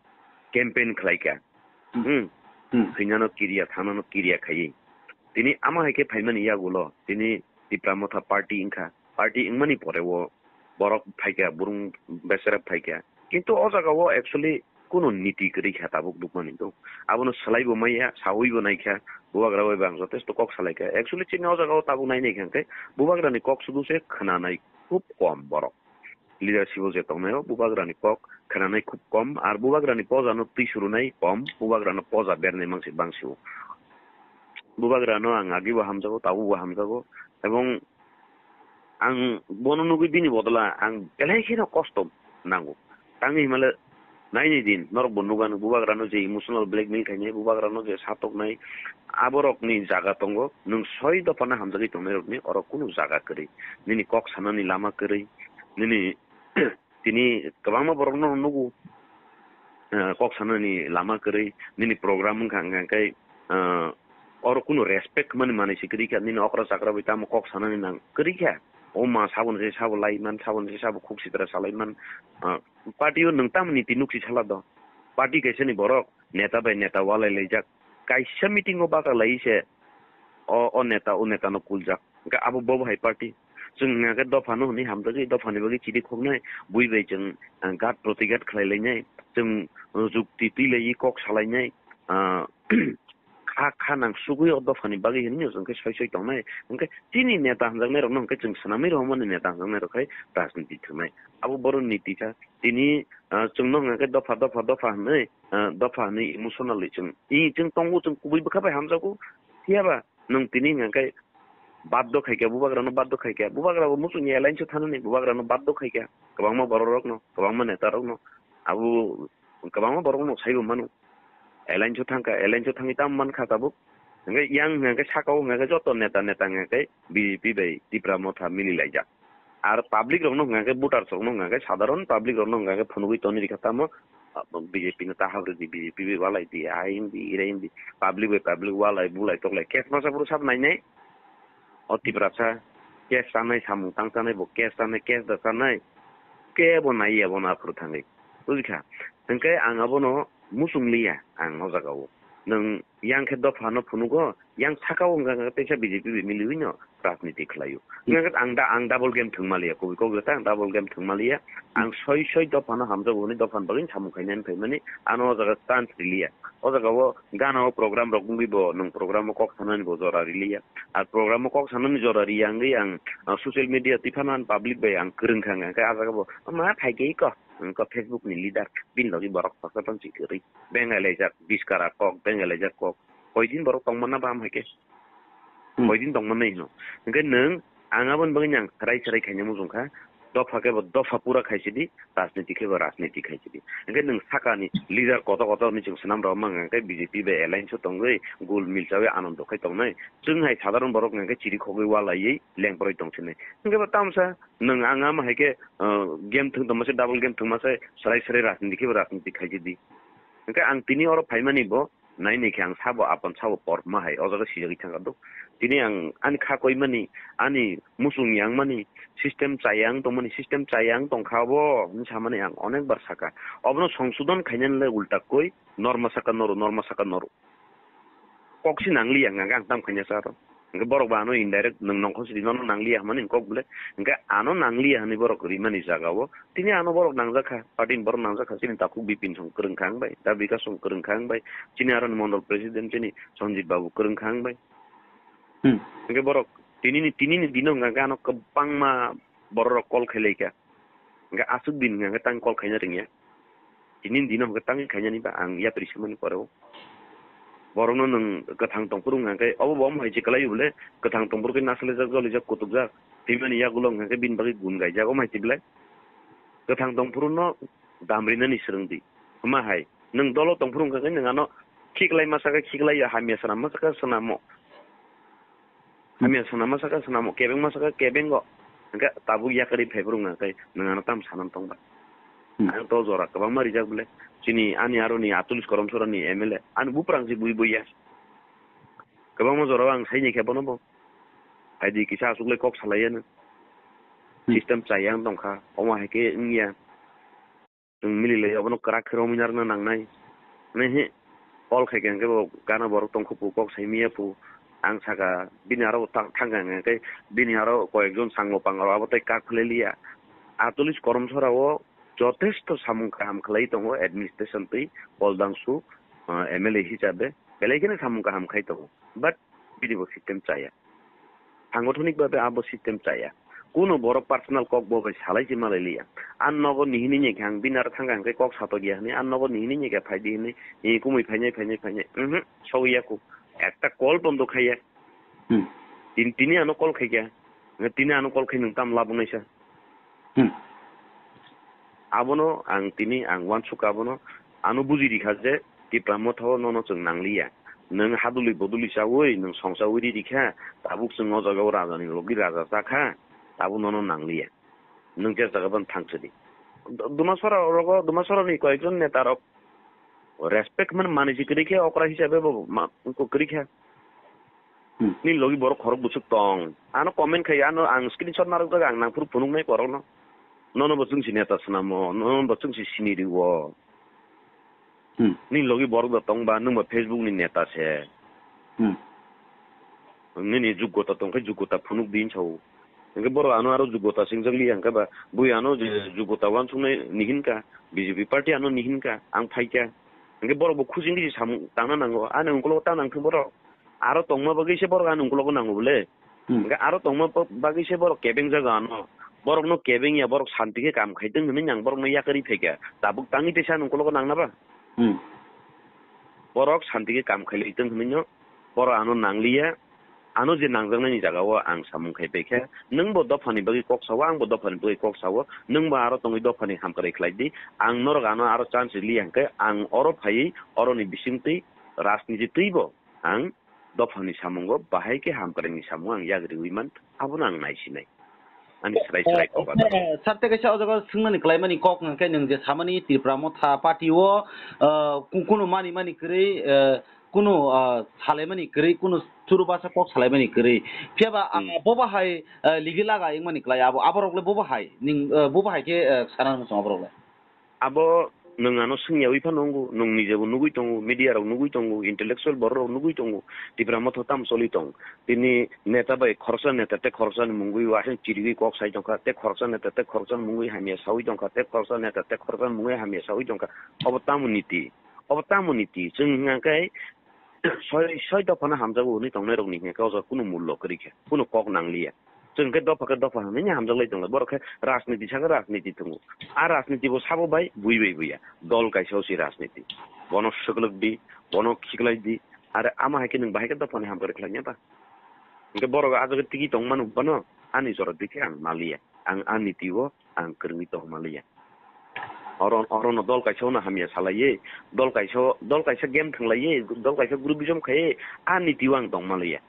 campaign khlaikha. Hmm. Hmm. Hmm. Thwinano kiriya, thangnano kiriya khaiwi. Tini ama hai khe phaimani yagulo tini Tipra Motha party wngkha. Party wngmani pore o borok phaikha, burung beserep phaikha. Kintu o jaga o actually kunu niti kwrwi kha tabuk dukmani duk. Abono swlaibo maya, sawibo naikha, bubagra bai bo ang jotesto kok salaikha. Actually chini o jaga o tabuk nai naikha hwnkhe bubagrani kok sudu se khwnanai khub kom borok. Leadership o je tongnai o bubagrani kok khwnanai khub kom, ar bubagrani poja no twi surunai kom, bubagrano poja bernai mangsi bangsi o. Bubagrano ang agibo hamjago, tabukbo hamjago, ebong ang bono nugwi bini bodola ang belai kheno kosto nango. Tangwi himale naini din norok bo nugano bubagrano je emotional blackmail khainai, bubagrano je satoknai, aborokni jaga tongo. Nwng soi dophano hamjagwi tongnairokni oro kunu jaga kwrwi. Nini kok sanani lama kwrwi, nini tini kwbangma borokno nugo, eh, kok sanani lama kwrwi, nini program wngkha hwnka khe, eh, oro kunu respect mani manwi se kwrwi kha, nini okra chakra bai tamo kok sanani nang kwrwi kha, o ma saboni se sabo lai man, saboni se sabo khuk sitra salai man, eh, party o nwng tamo niti nuk si sala do, party kaisa ni borok neta bai neta walai laijak, kaisa meeting o baka lai se, o, o neta, o neta no kuljak. Hwnkhe abo bo hai party. Chwng hwnkhe dopha no hwnwi hamjagwi, dopha ni bagwi chiri khoknai, bui bai chwng, ah, gat protigat khlai lainai, chwng, uh, jukti twi laiwi kok salainai, ah, kha, kha nang sugwi o dopha ni bagwi hwnwi chwng khe soi soi tongnai. Hwnkhe chini neta hamjaknai rokno hwnkhe chwng swnamwi rohormani neta hamjaknai rok khai rajniti thwngnai. Abo borok niti kha. Tini, ah, chwngno hwnkhe dopha, dopha, dopha hwnwi, ah, dopha hwnwi emotionally chwng, i chwng tongo, chwng kubui bwkha bai hamjago. Phiya ba nwng tini hwnkhe baddo khaikha, bubagrano baddo khaikha, bubagra bo muchungni alliance o thanani, bubagrano baddo khaikha, kwbangma borok rokno, kwbangma neta rokno, abo kwbangma borok no saibo mano, alliance o thangkha, alliance o thangwi tamo mankha tabuk, hwnkhe yang hwnkhe saka o hwnkhe joto neta neta hwnkhe B J P bai Tipra Motha mili laijak. Ar public rokno hwnkha khe, voters rokno hwnkha khe, sadharon public rokno hwnkha khe phunugwi toni rikha tamo, ah, B J P no ta habri di, B J P bai walai di, ai him di, irai him di, public bai public walai bulai toklai case masa phuru sab nainai. O Tiprasa case chanai, samung tang chanai, bo case chanai, case da chanai, kebo naiya bono aphuru thangwi. Bujikha? Hwnkhe ang abono muchung liya ang o jaga o. Nwng yang khe dopha no phunugo, yang saka o wngkha khe teisa B J P bai miliwi no rajniti khlaio. Hmm. Wngkha khe ang da, ang double game thwngma liya, kubui kok jata ang double game thwngma liya. Ang soi soi dopha no hamjago hwnwi dopha ni bagwi samung khainani phaimani, ano o jaga chance riliya. O jaga o gana o program rok wngwi bo nwng program o kok sanani bo jora riliya. Ar program o kok sanani jora riya wngwi ang, ah, social media twi phano ang public bai ang kwrwng kha, hwnkha khe ah jaga bo ma phaikhe ko, wngkha Facebook ni leader, bini logi borok saksa tong si kwrwi. Bengai laijak, biskara kok, bengai laijak kok. Koidin borok tongmana baham hai khe? Hmm. Koidin tongmana hino. Hwnkhe nwng ang aboni bagwi ang rai chwrai khaina muchung kha. Dopha khe bo dopha pura khai sidi, rajniti khe bo rajniti khai sidi. Hwnkhe nwng sakani leader koto koto hwnwi chwng swnam rw mang hwnkhe B J P bai alliance o tongwi gul mil chawi anando khai tongnai. Chwng hai sadharon borok hwnkhe chiri khogwi walaiwi lengproi tong sinai. Hwnkhe bo tamsa nwng ang ama hai khe, uh, game thwng tongma se, double game thwngma se, swrai swrai rajniti khe bo rajniti khai sidi. Hwnkhe ang tini oro phaimani bo, nainai khe ang sabo aphan sabo por ma hai o jaga sijagwi thangkha do. Tini ang ani kha koimani, ani muchung yangmani, system chayang tongmani, system chayang tongkha obo hwnwi samani ang onek bar sakha. Obono songsodon khainani le ulta koi norma saka noru, norma saka noru. Kok si nangliya hwnkha khe ang tam khaina sa aro. Hwnkhe borok ba ano indirect nwng nongkhor sidi nono nangliya hwnmani kok bwle. Hwnkhe ano nangliya hwnwi borok rimani jagao tini ano borok nangjakha, party ni borok nangjakha, chini takhuk Bipin song kwrwng kha ang bai, Da Bikas song kwrwng kha ang bai, chini aroni mondol president chini Sanjib Babu kwrwng kha ang bai. Hmm. Hwnkhe borok tinini, tinini dino hwnkha khe ano kwbangma bororok call khailai kha. Hwnkhe aswk din hwnkha khe tang call khaina rwngya. Tinini dino hwnkhe tangwi khainani ba ang yapri swimani pore o. Borokno nwng kwthang tongphuru hwnkha khe obo bo omo hai se kwlaio bwle, kwthang tongphuru khe nasalaijak jolijak kutukjak. Twimani yagulo hwnkha khe bini bagwi gun gaijak omo hai se bwle. Kwthang tongphuru no dam rinani swrwng di. Hwma hai, nwng dolo tongphuru hwnkha khe nwng ano khiklai masa khe khiklai ya, hamya swnam masa khe swnamo. Hamya swnam masa khe swnamo, kebeng masa khe kebengo. Hwnkhe tabuk yakarwi phaiphuru hwnkha khe nwng ano tamo sanam tong ba. Hmm. Ang to jora kwbangma rijak bwle. Chini ani aroni Atulis Korom Sorani M L A. Ani buprang se bui bui ya. Kwbangma jorao ang saini khe bono bo. Haidi kisa aswk le kok salai ya no. Hmm. System chayang tongkha. Omo hai khe wngya. Chwng mililai obono kwrak khe romwi narwkna nangnai. Hwnwi hi call khai khe hwnkhe bo gana borok tongkha phu, kok sai miya phu. Ang saka bini aro ta-, thang kha hwnkhe bini aro koyekjon changbo pang aro abo tei kak phlai liya. Atulis Korom Sora o jotesto samung kaham khlai tongo administration twi Koldangsu, ah, M L A hisabe belai kheno samung kaham khai tongo. But bini bo system chaya. Sangothonik babe abo system chaya. Kuno borok personal kok bo bai salai se malai liya. An nogo nihini ni khe ang bini aro thang kha hwnkhe kok satok ya hwnwi, an nogo nihini ni khe phai di hwnwi, e kumui phainai, phainai, phainai. Mhm, sogwi ya ku. Ekta call bondo khai ya. Hmm. Tin-, tini ano call khai kha. Tini ano call khai nwng tam labwk naisa. Hmm. Abono ang tini ang uansuk abono ano buji rikha je Tipra Motha o nono chwng nangliya. Nwng haduli boduli chawi, nwng songchawi ri rikha, tabuk chwng o jaga o raja ni logi raja chakha, tabuk nono nangliya. Nwng je jaga ban thang sidi. D-, Dumasora rogo, Dumasora ni koyekjon neta rok respect man mani si kwrwi khe okra hisabe bo ma-, kwrwi kha. Hmm. Ni logi borok khorok bwswk tong. Ano comment khai, ano ang screenshot narwk jak, ang nangphuru phunuknai borokno. Nono bo chwng si neta swnamo, nono bo chwng si sini riwo. Hmm. Ni logi borok da tong ba, nwng ba Facebook ni neta se. Hmm. Nini jugota tong khe jugota phunuk di hinsa o. Hwnkhe borok ano aro jugota singjakliya hwnkhe ba, bui ano je jugota uansuknai ni hinka, B J P party ano ni hinka, ang phaikha. Hwnkhe borok bo khujing giji samung tangna nango, ani ungkologo ta nangthung borok. Aro tongma bagwi se borok ani ungkologo nango bole. Hmm. Hwnkhe aro tongma ba-, bagwi se borok kebeng jago ano. Borokno kebeng ya, borok santi khe kam khaitwng hwnwi ang borokno yakarwi phaikha. Tabuk tangwi tesa ani ungkologo nangna ba? Hmm. Borok santi khe kam khailai tong hwnwi no, borok ano nangliya, ano je nangjaknai ni jaga o ang samung khai paikha, nwng bo dopha ni bagwi kok sao, ang bo dopha ni bagwi kok sao, nwng bo aro tongwi dopha ni hamkrai khlai di, ang norok ano aro chance riliya hwnkhe ang oro phaiwi oro ni bising twi rajniti twi bo ang dopha ni samung o bahai khe hamkrai ni samung ang yak riwi man, abono ang naisinai. Ani swrai swrai kok. Eh, sarte kaisa o jaga swngnani klaimani kok hwnkhe nwng je samani Tipra Motha party o, eh, ku-, kunu mani mani kwrwi, eh, kunu, eh, salaimani kwrwi, kunu churubasa kok salaimani kwrwi. Phiya ba, ah, hmm, bobo hai, eh, ligi laga wngmani klai abo, aborok le bobo hai, ning, eh, bobo hai khe, eh, sana muchung aborok le. Abo nwng ano swngyawi phano wngo, nwng nijebo nugwi tongo, media rok nugwi tongo, intellectual borok rok nugwi tongo, Tipra Motha tamo choli tong. Tini neta bai khoroksa neta tei khoroksa ni mungwi uaising chiriwi kok sai tongkha, tei khoroksa neta tei khoroksa ni mungwi hamya sawi tongkha, tei khoroksa neta tei khoroksa ni mungwi hamya sawi tongkha. Obo tamo niti? Obo tamo niti? Chwng hwnkha khe soi, soi dophano hamjago hwnwi tongnai rokni hwnkha khe o jaga kunu mullo kwrwi kha, kunu kok nangliya. Chwng khe dopha khe dopha hwnwi hamjaklai tongo. Borok khe rajniti sakhe rajniti tongo. A rajniti bo sabo bai bui bai buya. Dol kaisa o si rajniti. Bono swklwk di, bono khiklai di. Are ama hai khe nwng bahai khe dophani hamkrai khlai ya ba? Hwnkhe borok a jaga tigi tong mano bono ani jora dikhe ang maliya. Ang a niti o ang kwrwngwi tong maliya. Oro, orono dol kaisa ono hamya salaiwi, dol kaisa, dol kaisa game thwnglaiwi, dol kaisa group bijom khaiwi, a niti o ang tong maliya.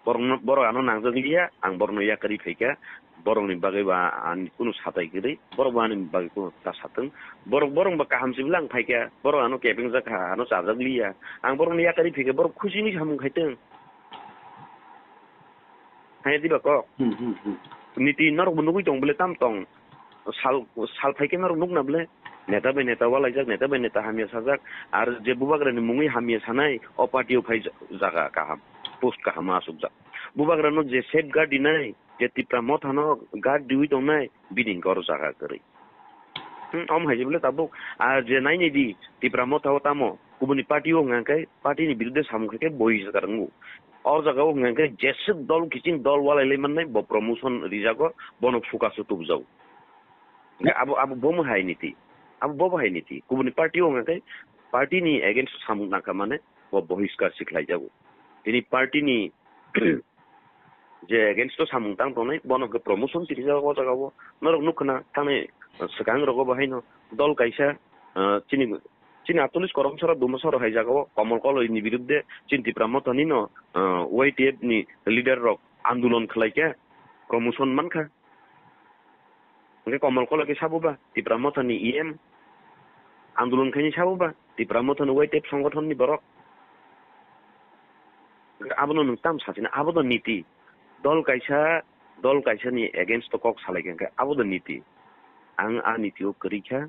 Borokno, borok ano nangjak liya, ang borokno yakarwi phaikha, borokni bagwi ba ani kunu satai kwrwi, borok bo ani bagwi kunu ta satwng, borok, borok bo kaham se bwle ang phaikha, borok ano kebeng jak kha, ano chajak liya, ang borokno yakarwi phaikha, borok khusi ni samung khaitwng. Haya diba kok? Hmm, hmm, hmm. Niti norok bo nugwi tong bwle tam tong. Sal, sal phai khe norok nukna bwle. Neta bai neta walaijak, neta bai neta hamya sajak. Ar je bubagrani mungwi hamya sanai, o party o phai ja-, jaga kaham. post kaham asukjak. Bubagrano je safeguard dinai, je Tipra Mothano guard diwi tongnai, bini hwnkhe oro jaga kwrwi. Hmm, omo hai se bole tabuk, ah, je nainai di, Tipra Motha o tamo, kubuni party o hwnka khe, party ni biruddhe samung khe khe bohiskar wngo. O jaga o hwnka khe jeswk dol kiching dol walai lai mannai, bo promotion rijago, bono focus o tubujao. Hwnkhe abo, abo bomo hai niti, abo bobo hai niti, kubuni party o hwnka khe, party ni against o samung nangkha mane, bo bohiskar si khlai jago. Tini party ni je against o samung tang tongnai, bono hwnkhe promotion tini jaga o jaga o. Norok nukha na thangni, uh, swkang rogo bo haino dol kaisa, uh, chini, chini atolish koromsara dumasara hai jaga o Komol Koloi ni biruddhe chini Tipra Motha ni no, uh, Y T F ni leader rok andolon khlai khe promotion mankha. Hwnkhe Komol Koloi khe sabo ba Tipra Motha ni E M andolon khaini sabo ba Tipra Motha ni Y T F songothon ni borok. Hwnkhe abono nwng tam sachina, abo do niti. Dol kaisa, dol kaisa ni against o kok salai kha, hwnkhe abo do niti. Ang a niti o kwrwi kha,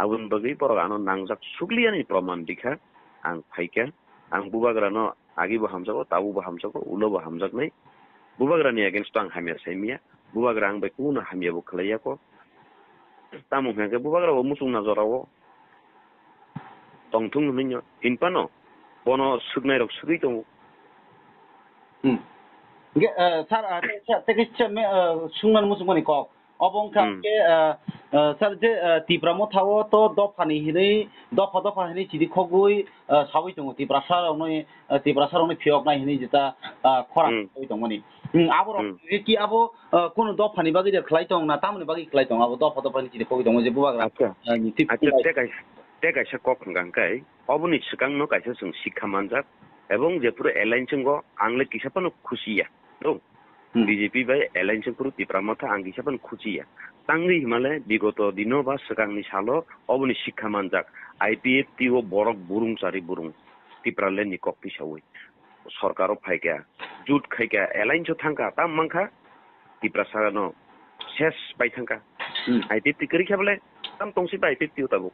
aboni bagwi borok ano nangjak sukliya ni proman rikha, ang phaikha. Ang bubagra no agi bo hamjago, tabuk bo hamjago, ulo bo hamjaknai. Bubagra ni against o ang hamya sai manya, bubagra ang bai kuno hamya bo khlai ya kho. Tamo hwnkhe bubagra bo muchung na jora o tongthung hwnwi no hinphano bono swknai rok swgwi tongo. Hmm. Hwnkhe, eh, sir, ah, tei, tei, tei khe sir, me, eh, swngmani muchungmani kok. Obo wngkha Hmm. hwnkhe, eh, eh, sir, je, eh, Tipra Motha o to dophani hinwi, dopha dopha hinwi chiri khogwi, eh, sawi tongo Tiprasa rokno, eh, Tiprasa rokno phiyoknai hinwi jeta, eh, khorang Hmm. sawi tongmani. Hmm, abo rok Hmm. hwnkhe ki abo, eh, kunu dophani bagwi de khlai tong na tamoni bagwi khlai tong abo dopha dopha hinwi chiri khogwi tongo je bubagra, Acha. eh, ni tip Acha, tei kaisa, tei kaisa kok hwnkha hwnkhe, oboni swkangno kaisa chwng sikha manjak, ebong jephuru alliance wngo, ang le kisa phano khusi ya. No? Hmm. B J P bai alliance wngphuru Tipra Motha ang kisa phano khusi ya. Tangwi himale bigoto dino ba swkangni salo oboni sikha manjak, I P F T o borok burung chari burung, Tipraland ni kok tisawi. Sorkaro phaikha, jut khaikha, alliance o thangkha, tam mankha, Tiprasa no ses pai thangkha. Hmm. I P F T kwrwi kha bole, tam tongsi ba I P F T o tabuk.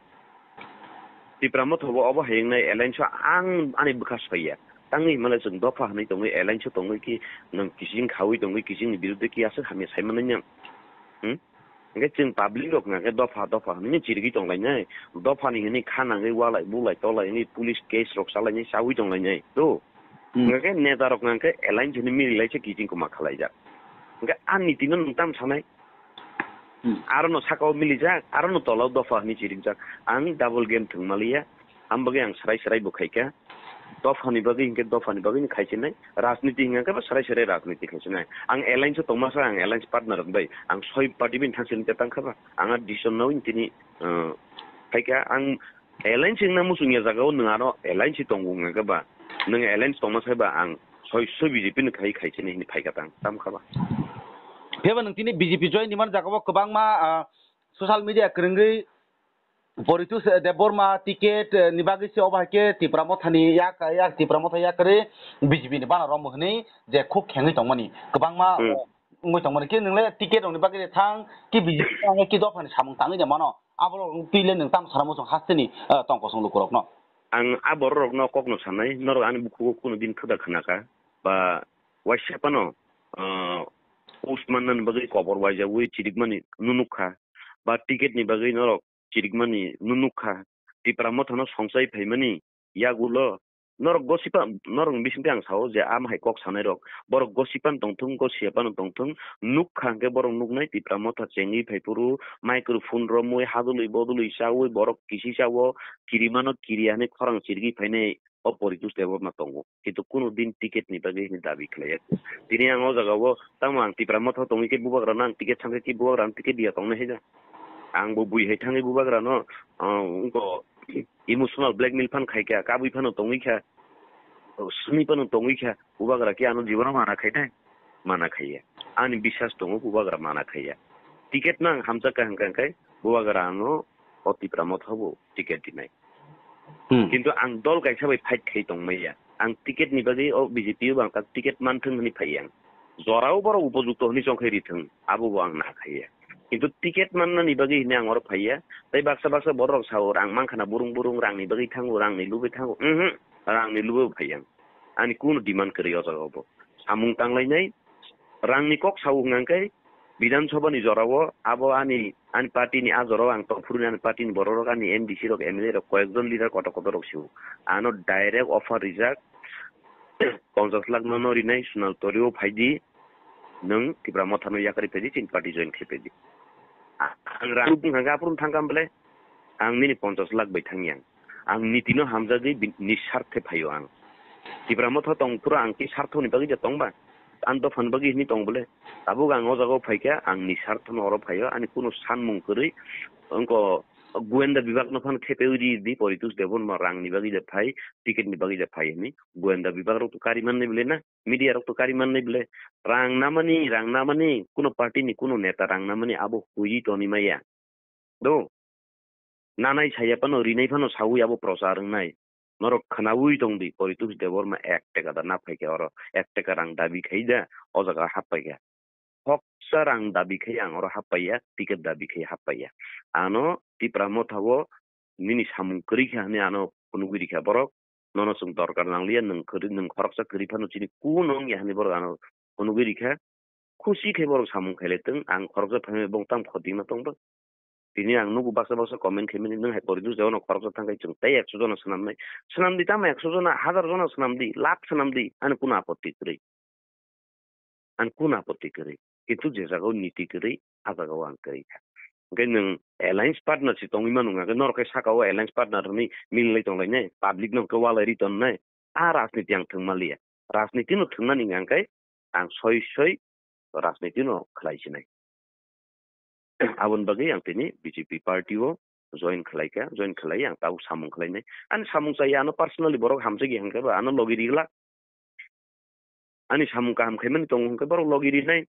Tipra Motha bo obo hai wngnai alliance o ang ani bwkha soi ya. Tangwi himale chwng dopha hwnwi tongwi alliance o tongwi ki nwng kiching khawi tongwi kiching ni biruddhe ki aswk hamya sai manwi nang. Hmm? Hwnkhe chwng public rok hwnkha khe dopha dopha hwnwi chirigwi tong lainai. Dopha ni hwnwi kha nangwi walai bulai tolai hwnwi police case rok chalainai chawi tong lainai. To? Hmm. Hwnkhe neta rok hwnkhe alliance hwnwi mili lai se kiching koma khalaijak. Hwnkhe a niti no nwng tam sanai? Hmm. Aro no saka o milijak, aro no tola o dopha hwnwi chirijak. Ang double game thwng maliya, ang bagwi ang srai srai bo khaikha. Dopha ni bagwi hinkhe dopha ni bagwi ni khaisinai, rajniti hinkhe ba srai srai rajniti khaisinai. Ang alliance o tongma sa, ang alliance partner rok bai, ang soi party bini thangsi ni tang kha ba, ang a decision no tini, uh, khaikha. Ang alliance wngna muchung ya jaga o nwng aro alliance tongo wngkha ba, nwng alliance tongma sai ba ang soi soi B J P ni khai khaisinai hinwi phaikha tang, tam kha ba. Pheba nwng tini B J P join ni man jaga o kwbangma, ah, social media kwrwngwi Poritus Debbarma ticket, eh, ni bagwi se obo hai khe Tipra Mothani yak, yak Tipra Motha yakarwi B J P ni bana romwi hwnwi je khuk khengwi tongmani kwbangma, Hmm. eh, wngwi tongmani. Khe nwng le ticket rokni bagwi de thang, khe B J P thang, khe dophani samung tangwi de mano. Aborok wng twi le nwng tamo sana muchung hasteni, eh, tong kosong lukurokno. Ang a bororokno kokno sanai, norok ani bukhugo kunu din khuda khnakha, ba waisa phano, eh, post mannani bagwi kobor waijagwi chirikmani nunukha, ba ticket ni bagwi norok chirikmani nunukha, Tipra Mothano songchai phaimani yagulo norok gosipa, norokni bisingtwi ang sao je, amo hai kok sanairok, borok gosipan tongthung, gosiyapan tongthung, nukha hwnkhe borok nuknai Tipra Motha chengwi phaiphuru, microphone romwi, hadulwi bodulwi chawi, borok kisi chao, kirimano kiriya hwnwi khorang chirigwi phainai o Poritus Debbarma tongo. Kintu kunu din ticket ni bagwi hwnwi dabi khlaiya. Tini ang o jaga o, tamo ang Tipra Motha tongwi khe bubagrano ang ticket thangkhe khe bubagrano ticket diya tongnai haida. Ang bo bui hai thangwi bubagrano, ah, wngkha emotional blackmail phan khaikha, kabui phano tongwi kha, swnwi phano tongwi kha, bubagra khe ano jibono mana khainai, mana khaiya. Ani biswas tongo bubagra mana khaiya. Ticket no ang hamjakha hwnkha hwnkhe bubagra ano o Tipra Motha bo ticket dinai. Hmm. Kintu ang dol kaisa bai fight khai tongmaya. Ang ticket ni bagwi o B J P o ang ticket manthung hwnwi phaiya ang. Jorao borok upojukto hwnwi chongkhai rithung, abo bo ang na khaiya. Kintu ticket mannani bagwi hwnwi ang oro phaiya. Tei baksa baksa borok sao, rang mankha na burung burung, rangni bagwi thango, rangni lubui thango. Mhm, rangni lubui phaiya ang. Ani kunu demand kwrwi o jaga o bo. Samung tanglainai, rangni kok sao hwnkha khe Bidhan Sabha ni jora o abo ani, ani party ni a jora o ang tongphuru ani party ni borok rok, ani M D C rok, M L A rok, koyek jon leader kotor kotor rok sio. Ano direct offer rijak, ponchas lakh no no rinai, Sonal Torio phaidi, nwng Tipra Motha no yakarwi phaidi, chini party join khai phaidi. A-, ang rang bung hwnkha khe aphuru thangkha bole, ang nini ponchas lakh bai thangya. Ang nitino hamjagwi bi-, nisarthe phaio ang. Tipra Motha tong phuru ang ki sarthoni bagwi ja tongba? Ang dophani bagwi hini tong bole? Tabuk ang o jaga o phaikha, ang nisarthono oro phaio, ani kunu sanmung kwrwi, wngko goyenda bibak no phano thepewi ri di, Poritos Debbarma rangni bagwi ja phai, ticket ni bagwi ja phai hini. Goyenda bibak rok to kari mannai bole na, media rok to kari mannai bole. Rang namani, rang namani, kunu party ni kunu neta rang namani abo huiwi toni maya. Do. Nanai saya phano, rinai phano sawi abo prochar wngnai. Norok khwnawi tong di, Poritos Debbarma ek teka da na phaikha oro, ek teka rang dabi khai da, o jaga hap paikha. Hoksa rang dabi khai ang oro hap paiya, ticket dabi khai hap paiya. Ano Tipra Motha o nini samung kwrwi kha hwnwi ano phunugwi rikha borok. Nono chwng dorkar nangliya, nwng kwrwi, nwng khoroksa kwrwi phano chini kunu wngya hwnwi borok ano phunugwi rikha. Khusi khe borok samung khailai tong, ang khoroksa phaimani bong tam khoti ma tongbo. Tini ang nugo baksa baksa comment khaimani, nwng hai Poritos Debbarma khoroksa thangkhai chwng tei ekso jona swnamnai. Swnamdi tamo ekso jona, hazar jona swnamdi, lakh swnamdi, ani kunu apotti kwrwi. Ani kunu apotti kwrwi. Kintu je jagao niti kwrwi, a jagao ang kwrwi kha. Hwnkhe nwng alliance partner se tongwi mano hwnkhe norok khe sakao alliance partner hwnwi mililai tonglainai, public no hwnkhe walai ri tonnai. A rajniti ang thwngma liya. Rajniti no thwngnani hwnkhe ang soi soi rajniti no khlai sinai. Aboni bagwi ang tini B J P party o join khlai kha, join khlai ang tabuk samung khlainai. Ani samung chaya ano personally borok hamjagya hwnkhe ba ano logi ri glak. Ani samung kaham khaimani tongo hwnkhe borok logi rinai.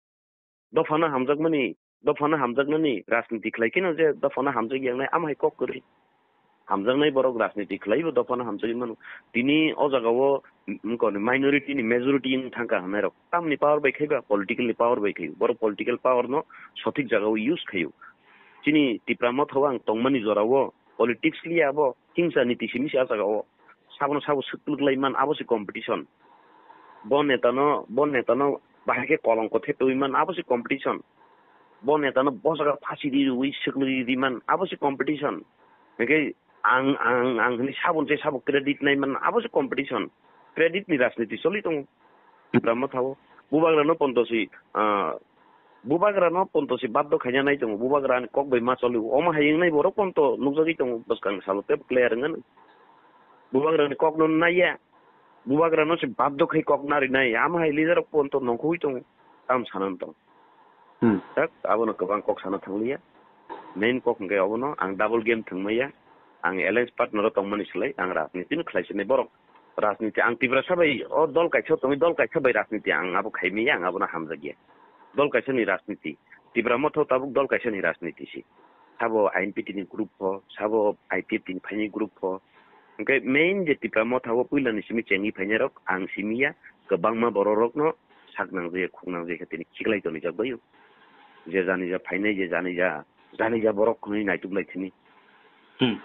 Dophano hamjakmani, dophano hamjaknani rajniti khlai kheno je dophano hamjak yangnai, amo hai kok kwrwi. Hamjaknai borok rajniti khlaibo dophano hamjagwi mano. Tini o jagao, mm, koni minority ni majority wng thangkha hwnnairok. Tamni power bai khaiba, political ni power bai khai. Borok political power no sothik jagao use khaio. Chini Tipra Motha o ang tongmani jorao politics liya abo, hingsa niti simi se a jagao. Sabono sabo swklwk lai man, abo se competition. Bo netano, bo netano bahai khe kolongko thepewi man, abo se competition. Bo netano bo jaga phasi ri rwi swklwi ri man, abo se competition. Hwnkhe ang, ang, ang hwnwi sabon se sabo credit nai man, abo se competition. Credit ni rajniti choli tongo Tipra Motha o. Bubagrano ponto si, ah, Bubagrano ponto se baddo khaina nai tongo, bubagrani kok bai ma choli, omo hai wngnai borok ponto nukjagwi tongo, bwskang salo tei clear wngano. Bubagrani kokno naiya, bubagrano se baddo khai kok narinai, amo hai leader rok ponto nongkhoi tongo, tam sanani tongo. Hmm. Tak, abono kwbang kok sana thangliya. Main kok hwnkhe obono ang double game thwngmaya. Ang alliance partner o tongmani slai ang rajniti no khlai sinai borok. Rajniti ang Tiprasa bai o dol kaisa tongwi dol kaisa bai rajniti ang abo khaimaya, ang abono hamjakya. Dol kaisa ni rajniti. Tipra Motha o tabuk dol kaisa ni rajniti si. Sabo I N P T ni group pho, sabo I P F T ni phaini group pho. Hwnkhe main je Tipra Motha o puila ni simi chengwi phainai rok ang simiya, kwbangma borok rok no sak nangjaya, khuk nangjaya khe tini khiklai tonijak bai o. Je jani ja phainai, je jani ja, jani ja borok hwnwi naituk lai thini. Hmm.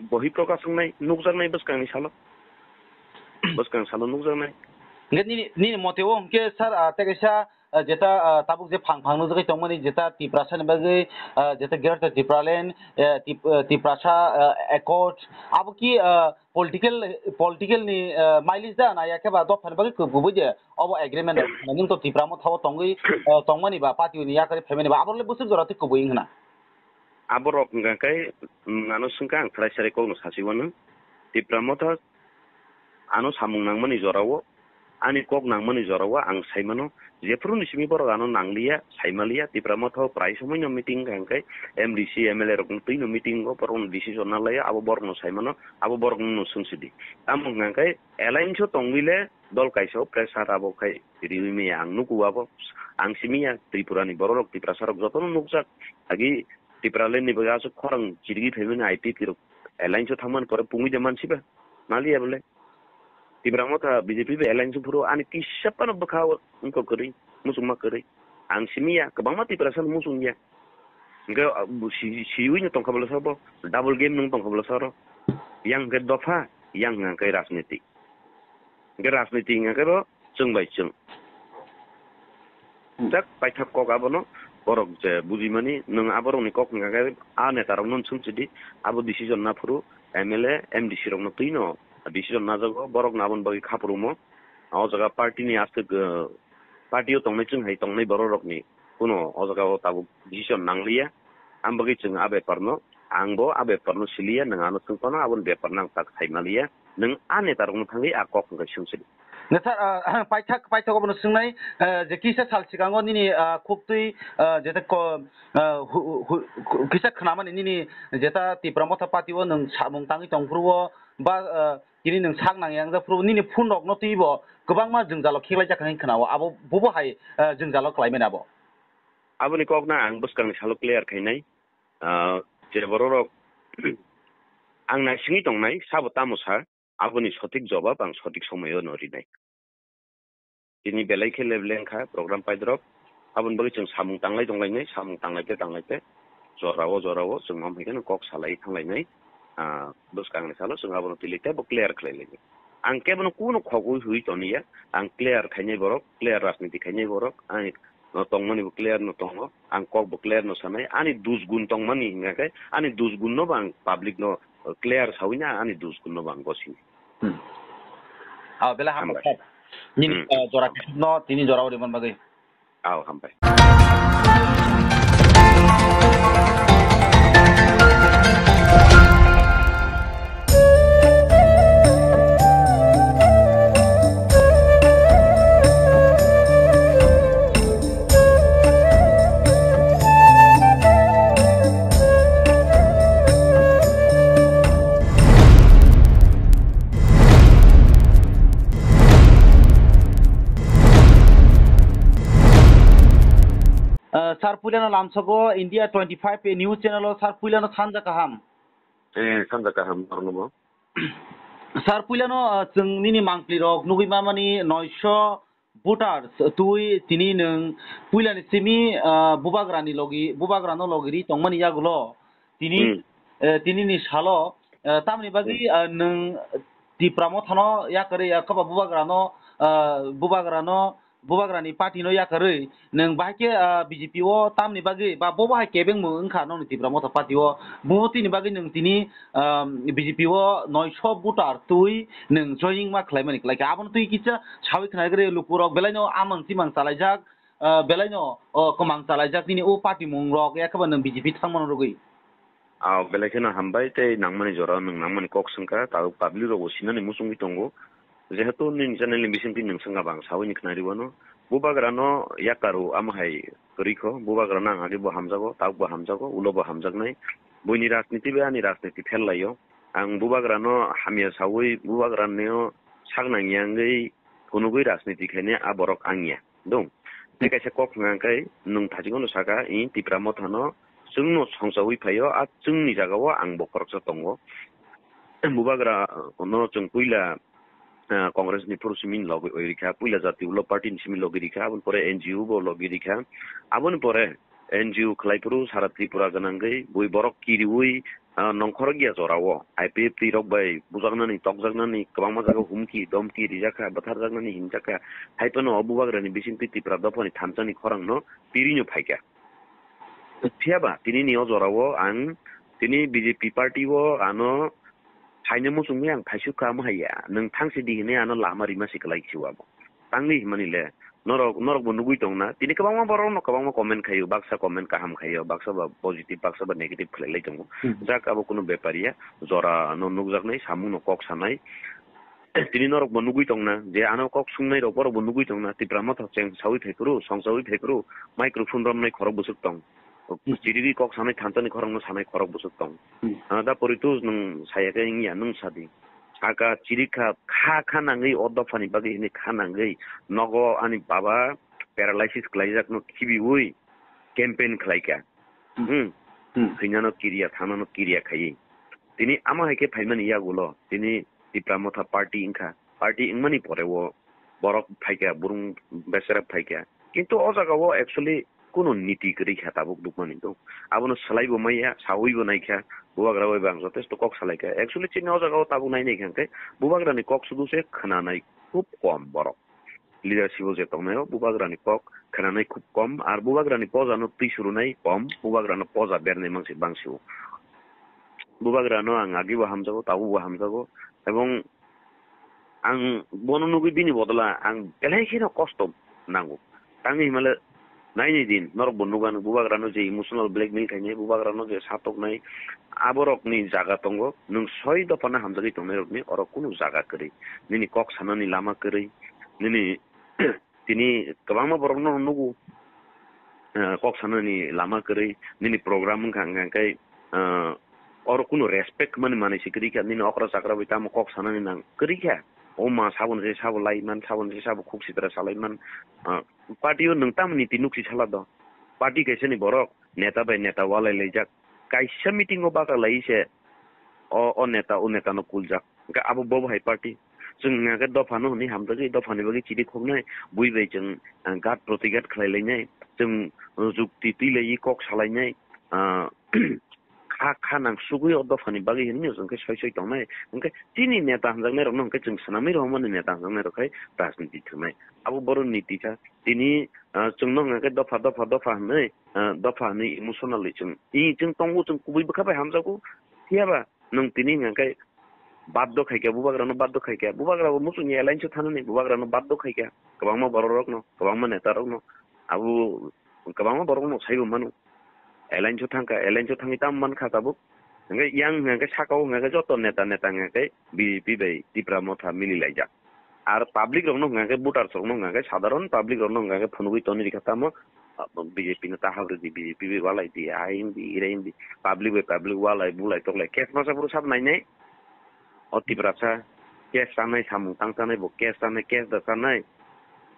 Bohi prokash wngnai, nukjaknai bwskangni salo. Bwskang salo nukjaknai. Hwnkhe nini, nini mote o hwnkhe sir, ah, tei kaisa, ah, jeta, ah, tabuk je phang phang nukjagwi tongmani jeta Tiprasa ni bagwi, ah, jeta Greater Tipraland, eh, Tip-, eh, Tiprasa, ah, Accord, abo ki, ah, political, political ni, ah, mileage da na ya khe ba dophani bagwi kubui de obo agreement rok? Nini to Tipra Motha o tongwi, ah, tongmani ba party ni yakarwi phaimani ba abo le bwswk jora twi kubui wngna? Aborok hwnkha khe, mm, ano swngkha ang khwlai sarai kokno sasi wano. Tipra Motha ano samung nangmani jorao, ani kok nangmani jorao ang sai mano, jephuru ni simi borok ano nangliya, sai maliya, Tipra Motha o prai somoi no meeting hwnkha khe M D C, M L A rok no twi no meeting o borok no decision na laiya, abo borok no sai mano, abo borok no swng sidi. Tamo hwnkha khe alliance o tongwi le dol kaisa o pressure abo khai riwi maya ang nugo abo, ang simi ya Tripura ni borok rok, Tiprasa rok joto no nukjak, agi Tipraland ni bagwi aswk khorang chirigwi phaimani I P F T rok alliance o thangmani pore pungwi de mansiba? Maliya bole. Tipra Motha B J P bai alliance o phuru ani kisa phano bwkha o wngkha kwrwi, muchungma kwrwi. Ang simi ya, kwbangma Tiprasa no muchung ya. Hwnkhe, ah, bu-, si-, siwi no tongkha bole sabo, double game nung tongkha bole saro. Yang hwnkhe dopha, yang hwnkhe rajniti. Hingke rajniti hingka khe bo chwng bai chwng. Hmm. Jak paithak kok abono borok je bujimani, nwng aborokni kok hingka khe a netarokno swngchidi, abo decision naphuru M L A, M D C rokno twino decision najago, borokno aboni bagwi khaphuru mo. O jaga party ni aswk, eh, party o tongnai chwng hai tongnai bororokni kuno o jaga o tabuk decision nangliya. Ang bagwi chwng a bepar no, ang bo a bepar no siliya, nwng ano swng phano aboni bepar no ang tak sai maliya. Nwng a neta rok no thangwi a kok hwnkhe swng sidi. Neta, ah, paithak, paithak obono swngnai, ah, je kisa sal sikango nini, ah, khuktwi, ah, jeta ko, ah, hu-, hu-, hu-, kisa khnamani nini jeta Tipra Motha Party o nwng samung tangwi tongphuru o ba, ah, tini nwng sak nang yang jak phuru nini phone rok no twi bo kwbangma jwngjalo khiklai jak hinwi khna o, abo bubo hai, ah, jwngjalo khlai mani abo. Aboni kok no ang bwskang ni salo clear khainai. Ah, je borok rok ang naisingwi tongnai, sabo tamo sa, aboni sothik jobab ang sothik somoyo no rinai. Tini belai khe lebleng kha program paidrop, aboni bagwi chwng samung tanglai tonglainai, samung tanglaite tanglaite, jorao jorao chwng mam hai kheno kok salai thanglainai. Ah, bwskang ni salo chwng abono twilaite bo clear khlai lainai. Ang kebono kuno khogwi hwi toniya, ang clear khainai borok, clear rajniti khainai borok, ang no tongmani bo clear no tongo, ang kok bo clear no sanai, ani dus gun tongmani hingkha khe ani dus gun no bo ang public no clear sawi na, ani dus gun no bo ang gosini. Hmm. Ah, belai hambai. Hambai. Nini, hmm, ah, jora no tini jora uri man bagwi. Aw, hambai. Ah, sir, puilano lamsogo India twenty-five news channel o, sir, puilano sanja kaham. Eh, sanja kaham, nornobo. Sir, puilano, ah, chwng nini mangpli rok nugwi mamani noisho voters twi tini nwng puilani simi, ah, bubagrani logi, bubagrano logi ri tongmani yagulo tini, hmm, eh, tini ni salo, eh, tamni bagwi, hmm, ah, nwng Tipra Mothano yakarwi yakhaba bubagrano, ah, bubagrano, bubagrani party no yakarwi nwng bahai khe, ah, B J P o tamni bagwi ba bo bahai kebengmung wngkha nokni Tipra Motha party o, bo tini bagwi nwng tini, ah, B J P o noisho voter twi nwng joining ma khlaimani khlaikha. Abono twi kisa sawi khna gre lukurok belaino amang chimang chalaijak, ah, belaino, oh, kwmang chalaijak nini o party mung rok, yakhaba nwng B J P thangmano rwgwi. Ah, belai kheno hambai tei nangmani jora nwng nangmani kok swngkha, tabuk public rokbo sinani muchungwi tongo. Jehetu nini channel ni bisingtwi nwng swngkha, bang sawi ni khnari wano. Bubagrano yakaru amo hai kwrwi kho, bubagrano ang age bo hamjago, tabuk bo hamjago, ulo bo hamjaknai. Buini rajniti bai ani rajniti pherlaio. Ang bubagrano hamya sawi, bubagrano sak nangya wngwi phunugwi rajniti khainai a borok angya. Dong. Tei kaisa kok hwnka khe nwng thachikno saka, i Tipra Mothano chwngno songchawi phaio, a chwngni jagao ang bo khoroksa tongo. Bubagra no chwng puila, ah, Congress ni phuru simi logi rikha, puila Jatiyo Party ni simi logi rikha, aboni pore N G O bo logi rikha, aboni pore N G O khlai phuru sara Tripura gwnangwi bui borok kiriwi, ah, nongkhorok ya jorao I P F T rok bai bujaknani, tokjaknani, kwbangma jaga humki, domki rijakha, bwtharjaknani hinjakha. Hai phano o bubagrani bisingtwi Tipra dophani thansa ni khorang no pirino phaikha. Phiya ba tini ni o jorao ang tini B J P party o ano phaina muchungwi ang phaisuk kha, omo hai ya. Nwng thangsi di hinwi ano lama rima si kwlai si abo. Tangwi himani le, norok, norok bo nugwi tong na. Tini kwbangma borok no kwbangma comment khaio, baksa comment kaham khaio, baksa ba positive, baksa ba negative khlai lai tongo. Hmm. Jak abo kuno bepar ya, jora no nukjaknai, samung no kok sanai. Tini norok bo nugwi tong na, je ano kok sungnai rok borok bo nugwi tong na, Tipra Motha cheng sawi phai phuru, song sawi phai phuru, microphone romnai khorok bwswk tong. Hmm. Chirigwi kok sanai thansa ni khorok no sanai khorok bwswk tong. Hmm. Ah, da poritu nwng saya khe wngya, nwng sadi. Saka chirikha kha kha nangwi o dophani bagwi hinwi kha nangwi nogo ani baba paralysis khlaijakno khibiwi campaign khlaikha. Hmm. Hmm. Hmm. Thwinano kiriya, thangnano kiriya khaiwi. Tini amo hai khe phaimani yagulo, tini Tipra Motha party wngkha. Party wngmani pore o borok phaikha, burung beserep phaikha. Kintu o jaga o actually kuno niti kwrwi kha tabuk dukmani do. Abono swlai bo maya, sawi bo naikha, bubagra bai bo ang jotesto kok salaikha. Actually chini o jaga o tabuk nai naikha hwnkhe bubagrani kok sudu se khwnanai. khub kom borok. Leadership o je tongnai o bubagrani kok khwnanai khub kom, ar bubagrani poja no twi surunai kom, bubagrano poja bernai mangsi bangsi o. Bubagrano ang agi bo hamjago, tabuk bo hamjago, ebong ang bono nugwi bini bodola ang belai kheno kosto nango. Tangwi himale naini din norok bo nugano bubagrano je emotional blackmail khainai, bubagrano je satoknai, aborokni jaga tongo. Nwng soi dophano hamjagwi tongnairokni oro kunu jaga kwrwi. Nini kok sanani lama kwrwi, nini tini kwbangma borokno nugo, eh, kok sanani lama kwrwi, nini program wngkha hwnka khe, eh, oro kunu respect mani manwi se kwrwi kha, nini okra chakra bai tamo kok sanani nang kwrwi kha. O ma saboni se sabo lai man, saboni se sabo khuk sitra salai man. Ah, party o nwng tamo niti nuk si sala do. Party kaisa ni borok neta bai neta walai laijak. Kaisa meeting o baka lai se o, o neta, o neta no kuljak. Hwnkhe abo bo hai party. Chwng hwnkha khe dopha no hwnwi hamjagwi, dopha ni bagwi chiri khoknai, bui bai chwng, ah, gat protigat khlai lainai, chwng, ah, jukti twi laiwi kok salainai, ah, kha, kha nang sugwi o dopha ni bagwi hwnwi chwng khe soi soi tongnai. Hwnkhe chini neta hamjaknai rok no hwnkhe chwng swnamwi rohormani neta hamjaknai rok khai rajniti thwngnai. Abo borok niti kha. Tini, ah, chwng no hwnkha khe dopha, dopha, dopha hwnwi, ah, dopha hwnwi emotionally chwng, i chwng tongo, chwng kubui bwkha bai hamjago. Phiya ba nwng tini hwnkha khe baddo khaikha, bubagrano baddo khaikha. Bubagra bo muchungni alliance o thanani, bubagrano baddo khaikha. Kwbangma bororokno, kwbangma netarokno. Abo kwbangma borokno saibo mano. Alliance o thangkha, alliance o thangwi tamo mankha tabuk. Hwnkhe yang hwnkha khe saka o hwnkha khe joto neta, neta hwnkha khe B J P bai Tipra Motha mili laijak. Ar public rokno hwnkha khe, voters rokno hwnkha khe, sadharon public rokno hwnkha khe phunugwi toni rikha tamo, ah, B J P no ta habri di, B J P bai walai di, ai hindi, ire hindi, public bai public walai, bulai, toklai, case masa phuru sab nainai, o Tiprasa, case chanai, samung tang chanai, bo case chanai, case da chanai,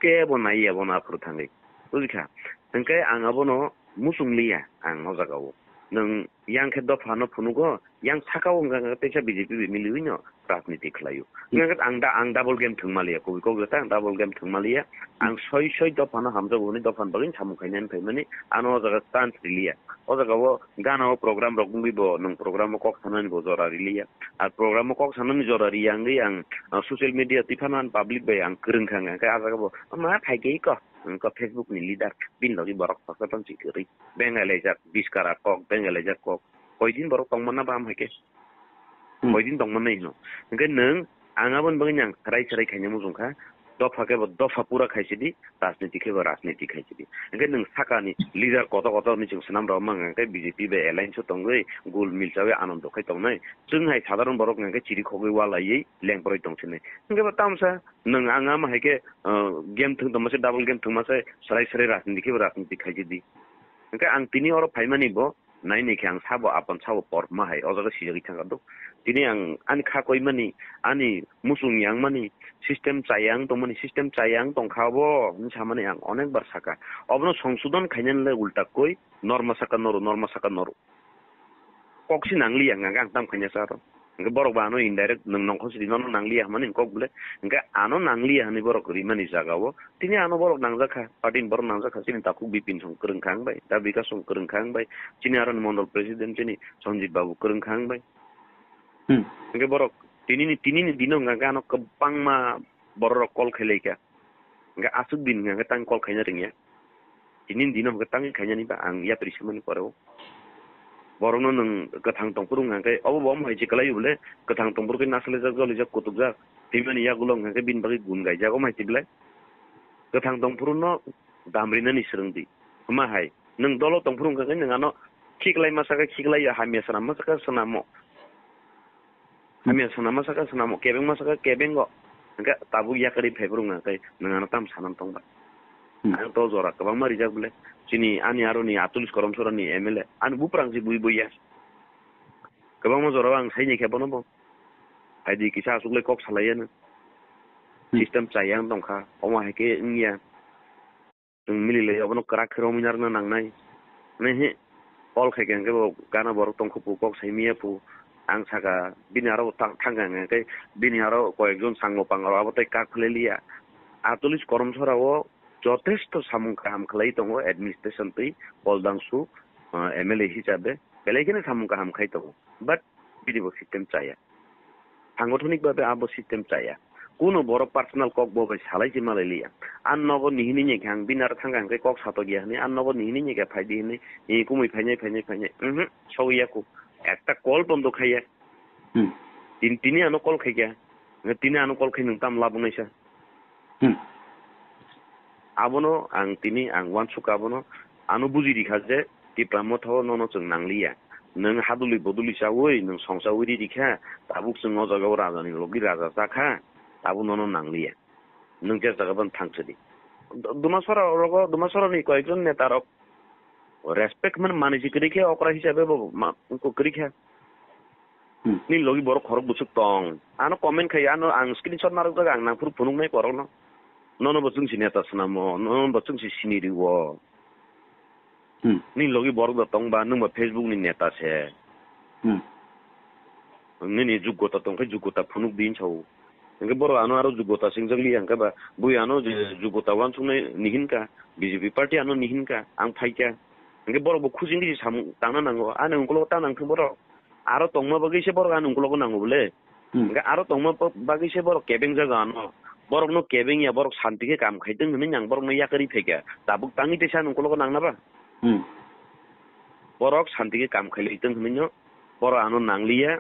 kebo naiya bono aphuru thangwi, bujikha? Hwnkhe ang abono muchung liya, ang o jaga o. Nwng yang khe dopha no phunugo, yang saka o wngkha khe teisa B J P bai miliwi no rajniti khlaio. Hmm. Wngkha khe ang da, ang double game thwngma liya, kubui kok jata ang double game thwngma liya. Ang soi soi dopha no hamjago hwnwi dopha ni bagwi samung khainani phaimani, ano o jaga chance riliya. O jaga o gana o program rok wngwi bo nwng program o kok sanani bo jora riliya. Ar program o kok sanani jora riya wngwi ang, ah, social media twi phano ang public bai ang kwrwng kha, hwnkha khe a jaga bo ma phaikhe ko, wngkha Facebook ni leader, bini logi borok saksa tong si kwrwi. Bengai laijak, biskara kok, bengai laijak kok. Koidin borok tongmana baham hai khe? Hmm. Koidin tongmana hino. Hwnkhe nwng ang aboni bagwi ang rai chwrai khaina muchung kha. Dopha khe bo dopha pura khai sidi, rajniti khe bo rajniti khai sidi. Hwnkhe nwng sakani leader koto koto hwnwi chwng swnam rw mang hwnkhe B J P bai alliance o tongwi gul mil chawi anando khai tongnai. Chwng hai sadharon borok hwnkhe chiri khogwi walaiwi lengproi tong sinai. Hwnkhe bo tamsa nwng ang ama hai khe, ah, game thwng tongma se, double game thwngma se, swrai swrai rajniti khe bo rajniti khai sidi. Hwnkhe ang tini oro phaimani bo, naini khe ang sabo aphan sabo porma hai o jaga sijagwi thangkha do. Tini ang ani kha koimani, ani muchung yangmani, system chaya wng tongmani, system chaya wng tongkha obo hwnwi samani ang onek bar sakha. Obono songsodon khainani le ulta koi norma saka noru, norma saka noru. Kok si nangliya hwnkha khe ang tam khaina sa aro. Hwnkhe borok ba ano indirect nwng nongkhor sidi nono nangliya hwnmani kok bole. Hwnkhe ano nangliya hwnwi borok rimani jaga o tini ano borok nangjak kha, party ni borok nangjak kha, chini takhuk Bipin song kwrwng kha ang bai, Da Bikash song kwrwng kha ang bai, chini aro ni mondol president chini Sanjib Babu kwrwng kha ang bai. Hmm. Hwnkhe borok tini ni, tini ni dino hwnkha khe ano kwbangma borok rok call khai lai kha. Hwnkhe aswk din hwnkha khe tang call khaina rwngya. Tini ni dino hwnkhe tangwi khainani ba ang yapri swimani pore o. Borokno nwng kwthang tongphuru hwnkha khe obo bo omo hai se kwlaio bole, kwthang tongphuru khe naslaijak, jolijak, kutukjak. Twimani yagulo hwnkha khe bini bagwi gun gaijak, omo hai se belai. Kwthang tongphuru no damrinani swrwng di. Hwma hai, nwng dolo tongphuru hwnkha khe nwng ano khiklai masa khe khiklai ya, hamya swnam masa khe swnamo. Hamya swnam masa khe swnamo, kebeng masa khe kebengo. Hwnkhe tabuk yakarwi phaiphuru hwnkha khe nwng ano tam sanam tong ba? Hmm. Ang to jora kwbangma rijak bole. Chini ani aroni Atolis Koromsora ni M L A. Ani buprang si bui bui ya. Kwbangma jora ang saini khe bono bo. Hai di kisa aswk le kok salai ya no. Hmm. System chayang tongkha. Omo hai khe wngya. Chwng mililai obono kwrak khe romwi narwkna nangnai. Naihe, call khai khe hwnkhe bo gana borok tongkha phu, kok sai miya phu. Ang saka, bini aro ta-, thang kha hwnkhe bini aro koyekjon changbo pang aro abo tei kak phlai liya. Atolis Koromsora o jotesto samung kaham khlai tongo administration twi Koldangsu, ah, M L A hisabe. Belai kheno samung kaham khai tongo. But bini bo system chaya. Sangothonik babe abo system chaya. Kuno borok personal kok bo bai salai se malai liya. An nogo nihini ni khe ang bini aro thangkha hwnkhe kok satok ya hwnwi, an nogo nihini ni khe phai di hwnwi, e kumui phainai, phainai, phainai. Mhm, sogwi ya ku. Ekta call bondo khaiya. Hmm. Tin-, tini ano call khaikha. Tini ano call khai nwng tam labwnaisa. Hmm. Abono ang tini ang uansukha abono, ano buji rikha je Tipra Motha o nono chwng nangliya. Nwng haduli boduli chawi, nwng songchawi ri rikha, tabuk chwng o jaga o raja ni logi raja chakha, tabuk nono nangliya. Nwng je jaga ban thang sidi. D-, Dumasora rogo, Dumasora ni koyekjon neta rok respect man mani si kwrwi khe okra hisabe bo ma-, kwrwi kha. Hmm. Ni logi borok khorok bwswk tong. Ano comment khai, ano ang screenshot narwk jak, ang nangphuru phunuknai borokno. Nono bo chwng si neta swnamo, nono bo chwng si sini riwo. Hmm. Ni logi borok da tong ba, nwng ba Facebook ni neta se. Hmm. Nini jugota tong khe jugota phunuk di hinsa o. Hingke borok ano aro jugota singjak li hingke ba, bui ano je jugota uansuknai ni hinka, B J P party ano ni hinka, ang phaikha. Hingke borok bo khujing giji samung tangna nango, ani ungkologo ta nangthung borok. Aro tongma bagwi se borok ani ungkologo nango bole. Hmm. Hingke aro tongma ba-, bagwi se borok kebeng jaga ano. Borokno kebeng ya, borok santi khe kam khaitong hinwi ang borokno yakarwi phaikha. Tabuk tangwi tesa ani ungkologo nangna ba? Hmm. Borok santi khe kam khailai tong hinwi no, borok ano nangliya,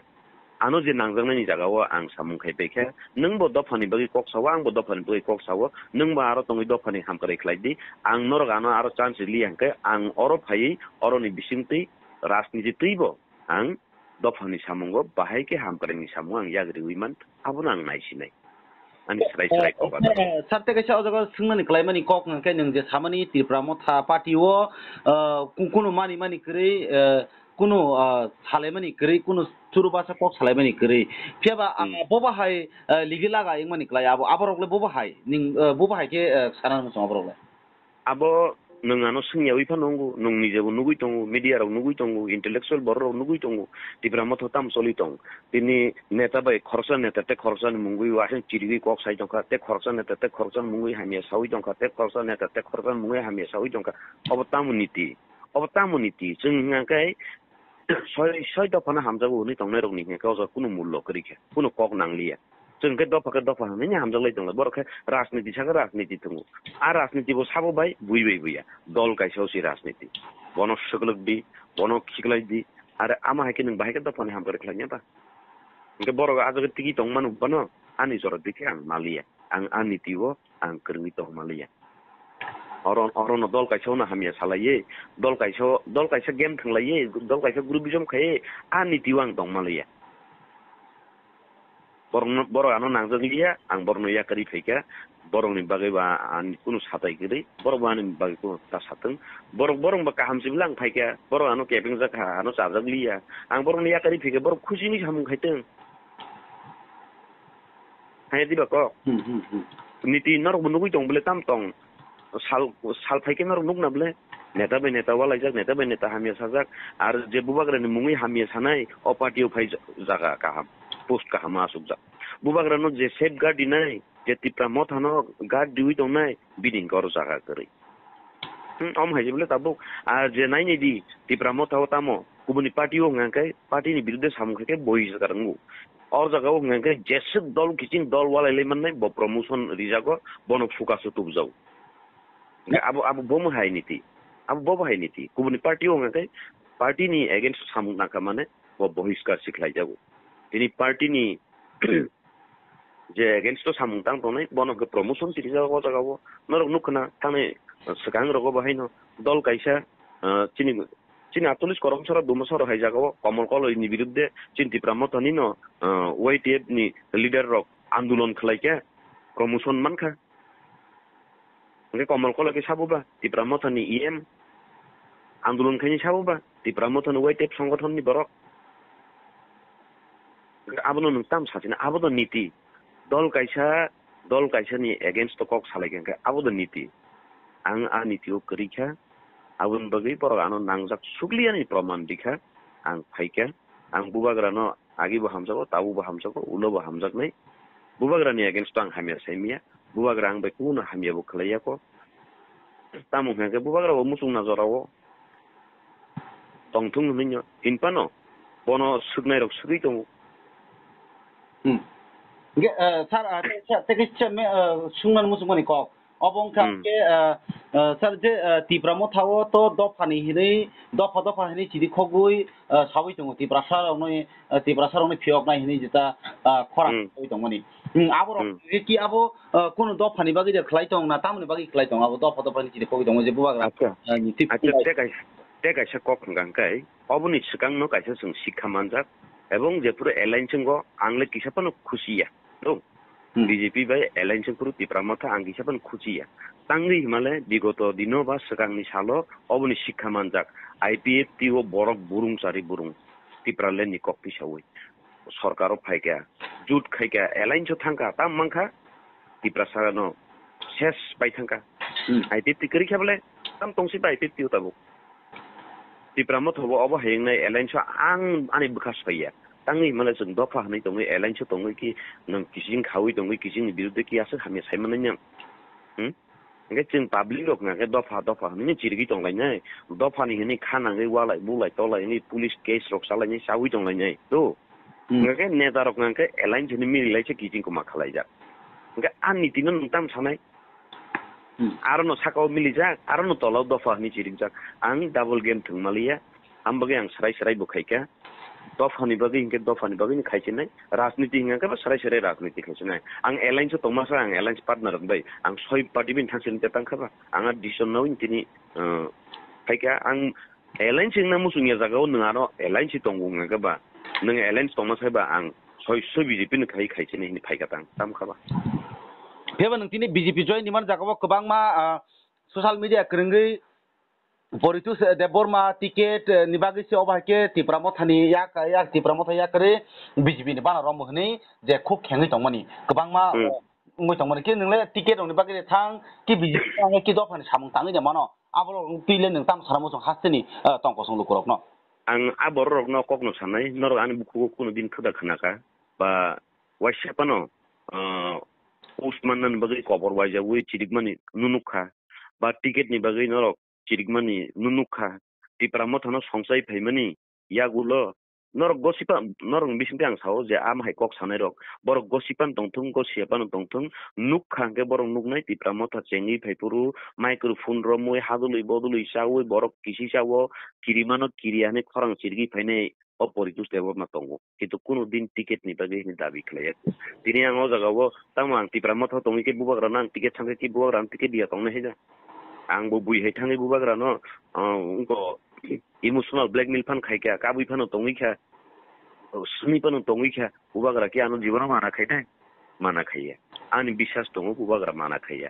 ano je nangjaknai ni jaga o ang samung khai paikha, nwng bo dopha ni bagwi kok sao, ang bo dopha ni bagwi kok sao, nwng bo aro tongwi dopha ni hamkrai khlai di, ang norok ano aro chance rili hingke ang oro phaiwi oro ni bisingtwi rajniti twi bo ang dopha ni samungo bahai khe hamkrai ni samung ang yagriwi man, abono ang naisinai. Ani srai srai kok ano. Eh, sarte kaisa o jaga swngnani klaimani kok hwnkhe nwng je samani Tipra Motha party o, eh, ku-, kunu mani mani kwrwi, eh, kunu, eh, salaimani kwrwi, kunu churubasa kok salaimani kwrwi. Phiya ba, ah, Hmm. Bobo hai, eh, ligi laga wngmani klai abo, aborok le bobo hai, ning, eh, bobo hai khe, eh, sana muchung aborok le. Abo nwng ano swngyawi phano wngo, nwng nijebo nugwi tongo, media rok nugwi tongo, intellectual borok rok nugwi tongo, Tipra Motha tamo choli tong. Tini neta bai khoroksa neta tei khoroksa ni mungwi uaising chirigwi kok sai tongkha, tei khoroksa neta tei khoroksa ni mungwi hamya sawi tongkha, tei khoroksa neta tei khoroksa ni mungwi hamya sawi tongkha. Obo tamo niti? Obo tamo niti? Chwng hwnka khe soi, soi dophano hamjago hwnwi tongnai rokni hwnka khe o jaga kunu mullo kwrwi kha, kunu kok nangliya. Chwng khe dopha khe dopha hwnwi hamjaklai tonglai. Borok khe rajniti sakhe rajniti tongo. A rajniti bo sabo bai bui bai buya. Dol kaisa o si rajniti. Bono swklwk di, bono khiklai di. Are ama hai khe nwng bahai khe dophani hamkrai khlai ya ba? Hwnkhe borok a jaga tigi tong manu bano ani jora dikhe ang maliya. Ang a niti o ang kwrwngwi tong maliya. Oro, oro no dol kaisa no hamya salaiye, dol kaisa, dol kaisa game thanglaiye, dol kaisa group bijom khaiye, a niti o ang tong maliya. Borokno, borok ano nangjak liya, ang borokno yakarwi phaikha, borokni bagwi ba ani kunu satai kwrwi, borok bo ani bagwi kunu ta satwng, borok, borok ba kaham se bwle ang phaikha, borok ano kepengjak kha, ano chajak liya, ang borokno yakarwi phaikha, borok khusi ni samung khaitwng. Haya diba kok? Hmm, hmm, hmm. Niti norok bo nugwi tong bwle tam tong. Sal, sal phai khe norok nukna bwle. Neta bai neta walaijak, neta bai neta hamya sajak. Ar je bubagrani mungwi hamya sanai, o party o phai ja-, jaga kaham, post kaham asukjak. Bubagrano je safeguard dinai, je Tipra Mothano guard diwi tongnai, bini hwnkhe oro jaga kwrwi. Hmm, omo hai se bwle tabuk. Ar je nainai di, Tipra Motha o tamo, kubuni party o hwnka khe, party ni birudde samung khe, khe bohiskar wngo. O jaga o hwnka khe, jeswk dol kiching dol walai lai mannai, bo promotion rijago, bono focus o tubujao. Hwnkhe abo, abo bomo hai niti. Abo bobo hai niti. Kubuni party o hwnka khe, party ni against o samung nangkha mane, bo bohiskar si khlaijago. Tini party ni je against o samung tang tongnai, bono hwnkhe promotion tini jaga o jaga o. Norok nukha na, thangni, uh, swkang rogo bo haino dol kaisa, uh, chini, chini atolish koroksa rok, dumasora hai jaga o Komol Koloi ni birudde chini Tipra Motha ni no, uh, Y T F ni leader rok andolon khlai khe promotion mankha. Hwnkhe Komol Koloi khe sabo ba, Tipra Motha ni E M andolon khaini sabo ba, Tipra Motha ni Y T F songothon ni borok. Hwnkhe abono nwng tam sachina, abo do niti. Dol kaisa, dol kaisa ni against o kok salai kha, hwnkhe abo do niti. Ang a niti o kwrwi kha, aboni bagwi borok ano nangjak sukliya ni proman rikha, ang phaikha. Ang bubagrano agi bo hamjago, tabuk bo hamjago, ulo bo hamjaknai. Bubagrani against o ang hamya saimanya. Bubagra ang bai kuno hamya bo khlaiya ko. Tamo hwnkhe bubagra bo muchungna jora o tongthung hwnwi no hinphano bono swknai rok swgwi tongo. Hmm. Hingke, eh, sir, ah, tei, tei, tei kaisa me, eh, sungmani muchungmani kok. Obo wngkha Hmm. hingke, eh, eh, sir, je, eh, Tipra Motha o to dophani hinwi, dopha dopha hinwi chiri khogwi, eh, sawi tongo Tiprasa rokno, eh, Tiprasa rokno phiyoknai hinwi jeta, ah, khorang Hmm. sawi tongmani. Hmm, abo rok Hmm. hingke ki abo, eh, kunu dophani bagwi de khlai tong na tamoni bagwi khlai tong abo dopha dopha hinwi chiri khogwi tongo je bubagra, Acha. eh, ni tip Acha, tei kaisa, tei kaisa kok hwnka hwnkhe, oboni swkangno kaisa chwng sikha manjak, ebong jephuru alliance wngo, ang le kisa phano khusi ya. No? Hmm. B J P bai alliance wngphuru Tipra Motha ang kisa phano khusi ya. Tangwi himale bigoto dino ba swkangni salo oboni sikha manjak. I P F T o borok burung chari burung. Tipraland ni kok tisawi. Sorkaro phaikha. Jut khaikha. Alliance o thangkha. Tam mankha. Tiprasano ses pai thangkha. Hmm. I P F T kwrwi kha bole, tam tongsi ba I P F T o tabuk. Tipra Motha bo obo hai wngnai alliance o ang ani bwkha soi ya. Tangwi himale chwng dopha hwnwi tongwi alliance o tongwi ki nwng kiching khawi tongwi kiching ni biruddhe ki aswk hamya sai manai nang. Hmm? Hingke chwng public rok hwnka khe dopha dopha hwnwi chirigwi tong lainai. Dopha ni hwnwi kha nangwi walai bulai tolai hwnwi police case rok chalainai chawi tong lainai. To? Hmm. Hingke neta rok hwnka khe alliance hwnwi mili lai se kiching koma khalaijak. Hingke a niti no nwng tam sanai? Hmm. Aro no saka o milijak, aro no tola o dopha hwnwi chirijak. Ang double game thwng maliya, ang bagwi ang serai serai bo khaikha. Dopha ni bagwi hinkhe dopha ni bagwi no khaisinai, rajniti hinkhe ba serai serai rajniti khaisinai. Ang alliance o tongmasa, ang alliance partner rok bai, ang soi party bini thangsinai tangkha ba, ang a decision no tini, uh, khaikha. Ang alliance wngna muchungya jaga o nwng aro alliance tongo wngkha ba, nwng alliance tongma sai ba ang soi soi B J P no khai khaisinai hinwi phaikha tang, tamkha ba. Phiya ba nwng tini B J P join ni man jaga o kwbangma, ah, social media kwrwngwi Poritu se Debbarma ticket, eh, ni bagwi se obo hai khe Tipra Motha ni yak, yak Tipra Motha yakarwi B J P ni bana romwi hwnwi je khuk khengwi tongmani kwbangma, Hmm. eh, wngwi tongmani. Khe nwng le ticket rok ni bagwi de thang, khe B J P thang, khe dopha ni samung tangwi de mano. Abo rok twi le nwng tamo sana muchung hasteni, eh, tong kosong luku rok no. Ang a borok rok no kok no sanai, norok ani bukhugo kuno din khuda khna kha, ba waisa phano, ah, post manna ni bagwi kobor waijagwi chirikmani nunuk kha, ba ticket ni bagwi norok chirikmani nunuk kha, Tipra Motha no songchai phaimani yagulo norok gosipa, norok ni bisingtwi ang sao je ama hai kok sanai rok, borok gosipan tongthung, gosiyapan tongthung, nuk kha hwnkhe borok nuknai Tipra Motha chengwi phaiphuru microphone romwi hadulwi bodolwi chawi borok kisi chao, kirimano kiriya hinwi khorang chirigwi phainai o Poritu Debbarma tongo. Kintu kunu din ticket ni bagwi hwnwi dabi khlaiya. Tini ang o jaga o tamo ang Tipra Motha tongwi khe bubagrano ang ticket thangkhe khe bubagrano ticket diya tongnai haida. Ang bo bui hai thangwi bubagrano, ah, wngko emotional blackmail phan khaikha, kabui phano tongwi kha, swnwi phano tongwi kha, bubagra khe ano jibono mana khainai, mana khaiya. Ani biswas tongo bubagra mana khaiya.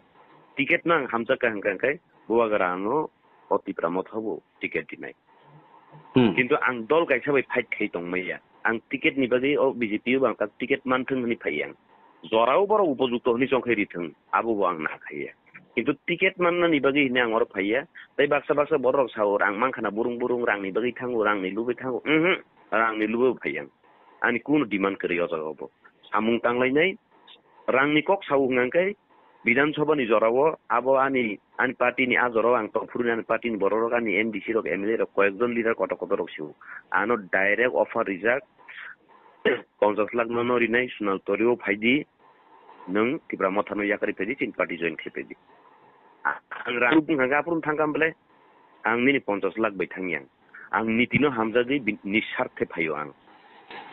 Ticket no ang hamjakha hwnkha hwnkhe bubagra ano o Tipra Motha bo ticket dinai. Hmm. Kintu ang dol kaisa bai fight khai tongmaya. Ang ticket ni bagwi o B J P o ang ticket manthung hwnwi phaiya ang. Jorao borok upojukto hwnwi chongkhai rithung, abo bo ang na khaiya. Kintu ticket mannani bagwi hwnwi ang oro phaiya. Tei baksa baksa borok sao rang mankha na burung burung rangni bagwi thango, rangni lubui thango. Mhm, rangni lubui phaiya ang. Ani kunu demand kwrwi o jaga o bo. Samung tanglainai, rangni kok sao hwnka hwnkhe Bidhan Sabha ni jorao abo ani, ani party ni a jorao ang tongphuru ani party ni borok rok ani M D C rok M L A rok koyek jon leader kotor kotor rok sio. Ano direct offer rijak, ponchas lakh no no rinai Sunal Torio phaidi, nwng Tipra Motha no yakarwi phaidi, chini party join khai phaidi. A-, ang rang bung hangka aphuru thangkam bele, ang nini ponchas lakh bai thangyang. Ang nitino hamjagwi bi-, ni sarthe phaio ang.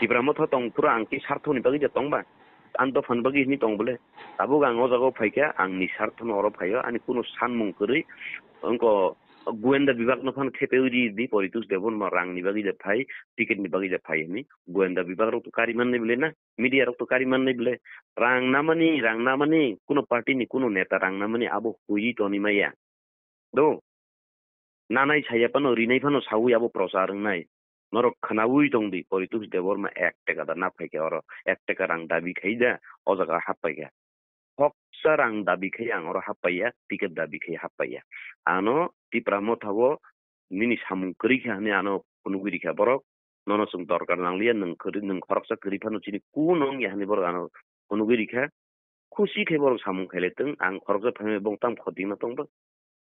Tipra Motha tongphuru ang ki sarthoni bagwi ja tongba? Ang dophani bagwi hini tong bole. Tabuk ang o jagao phaikha, ang ni sarthono oro phaio, ani kunu sanmung kwrwi. Wngko goenda bibak no phano thepewi di, di Poritus Debbarma rangni bagwi ja phai, ticket ni bagwi ja phai hini. Goenda bibak rok to kari mannai bole na, media rok to kari mannai bole. Rang namani, rang namani, kuno party ni kuno neta rang namani abo huiwi toni maya. Do. Nanai saya phano, rinai phano sawi abo prochar wngnai. Norok khnawi tong di, Poritus Debbarma ek teka da na phaikha oro, ek teka rang dabi khai da, o jaga hap paikha. Hoksa rang dabi khai ang oro hap paiya, ticket dabi khai hap paiya. Ano Tipra Motha o nini samung kwrwi kha hwnwi ano phunugwi rikha borok. Nono chwng dorkar nangliya, nwng kwrwi, nwng khoroksa kwrwi phano chini kun wngya hwnwi borok ano phunugwi rikha. Khusi khe borok samung khailai tong, ang khoroksa phaimani bong tamo khotima tongba.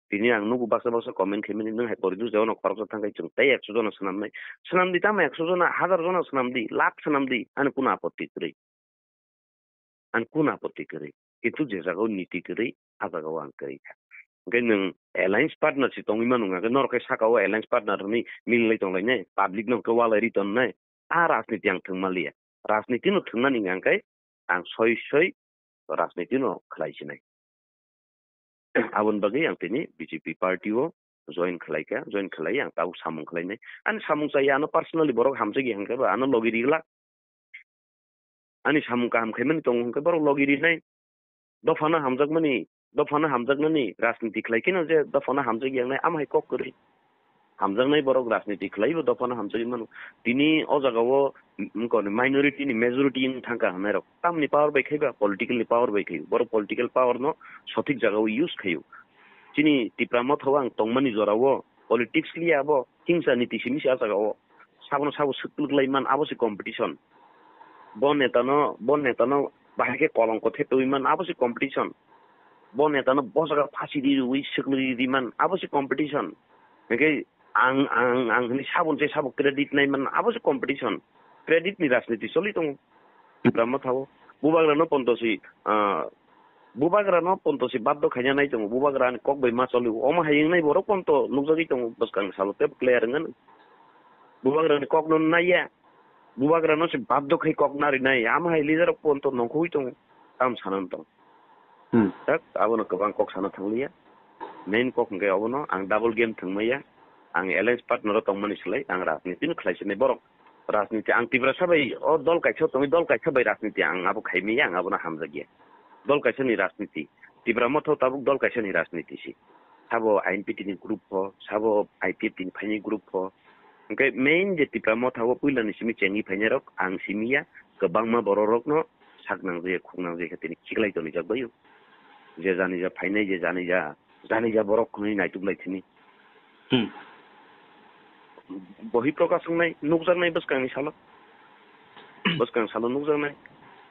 Tini ang nugo baksa baksa comment khaimani, nwng hai Poritus Debbarma khoroksa thangkhai chwng tei ekso jona swnamnai. Swnamdi tamo ekso jona, hazar jona swnamdi, lakh swnamdi, ani kuno apotti kwrwi. Ang kun apoti kwrwi. Kintu je jagao niti kwrwi, a jagao ang kwrwi kha. Hwnkhe nwng alliance partner se tongwi mano, hwnkhe norok khe saka o alliance partner hwnwi mililai tonglainai, public no hwnkhe walai ri tonnai. A rajniti ang thwng manliya. Rajniti no thwngnani hwnkhe ang soi soi rajniti no khlai sinai. Aboni bagwi ang tini B J P party o join khlai kha, join khlai ang tabuk samung khlainai. Ani samung chaya ano personally borok hamjagya hwnkhe ba ano logi ri glak. Ani samung kaham khaimani tongo hwnkhe borok logi rinai. Dophano hamjakmani, dophano hamjaknani rajniti khlai kheno je dophano hamjak yangnai, amo hai kok kwrwi. Hamjaknai borok rajniti khlaibo dophano hamjagwi mano. Tini o jagao, mm, wngkha ni minority ni majority wng thangkha hwnnairok. Tamni power bai khaiba, political ni power bai khaio. Borok political power no sothik jagao use khaio. Chini Tipra Motha o ang tongmani jorao politics liya abo, hingsa niti simi se a jagao. Sabono sabo swklwk lai man, abo se competition. Bo neta no, bo neta no bahai khe kolongko thepawi man, abo se competition. Bo neta no bo jaga phasi di rwi swklwi di man, abo se competition. Hingke ang, ang, ang hini sabon se sabo credit nai man, abo se competition. Credit ni rajniti choli tongo. Tipra Motha o. Bubagra no ponto si, ah, Bubagra no ponto si baddo khaina nai tongo. Bubagra ni kok bai ma choli. Omo hai wngnai borok ponto nukjagwi tongo. Bwskang salo tei clear wngano. Bubagra ni kok no naiya. Bubagra no se baddo khai kok nari nai. Amo hai leader rok ponto nongkhogwi tongo. Tam sanan tong. Hmm. Tak, abono kwbang kok sana thangliya. Main kok hwnkhe obono ang double game thwngmaya. Ang alliance partner o tongmani slai ang rajniti no khlai sinai borok. Rajniti ang Tiprasa bai o dol kaisa tongwi dol kaisa bai rajniti ang abo khaimaya ang abono hamjakya. Dol kaisa ni rajniti. Tipra Motha o tabuk dol kaisa ni rajniti si. Sabo I N P T ni group pho, sabo I P F T ni phaini group pho. Hwnkhe main je Tipra Motha o puila ni simi chengwi phainai rok ang simiya kwbangma borok rok no sak nangjaya khuk nangjaya khe tini khiklai tonijak bai o. Je janija phainai, je janija, janija borok hwnwi naituk lai thini. Hmm. Bohi prokash wngnai, nukjaknai bwskangni salo. Bwskang salo nukjaknai.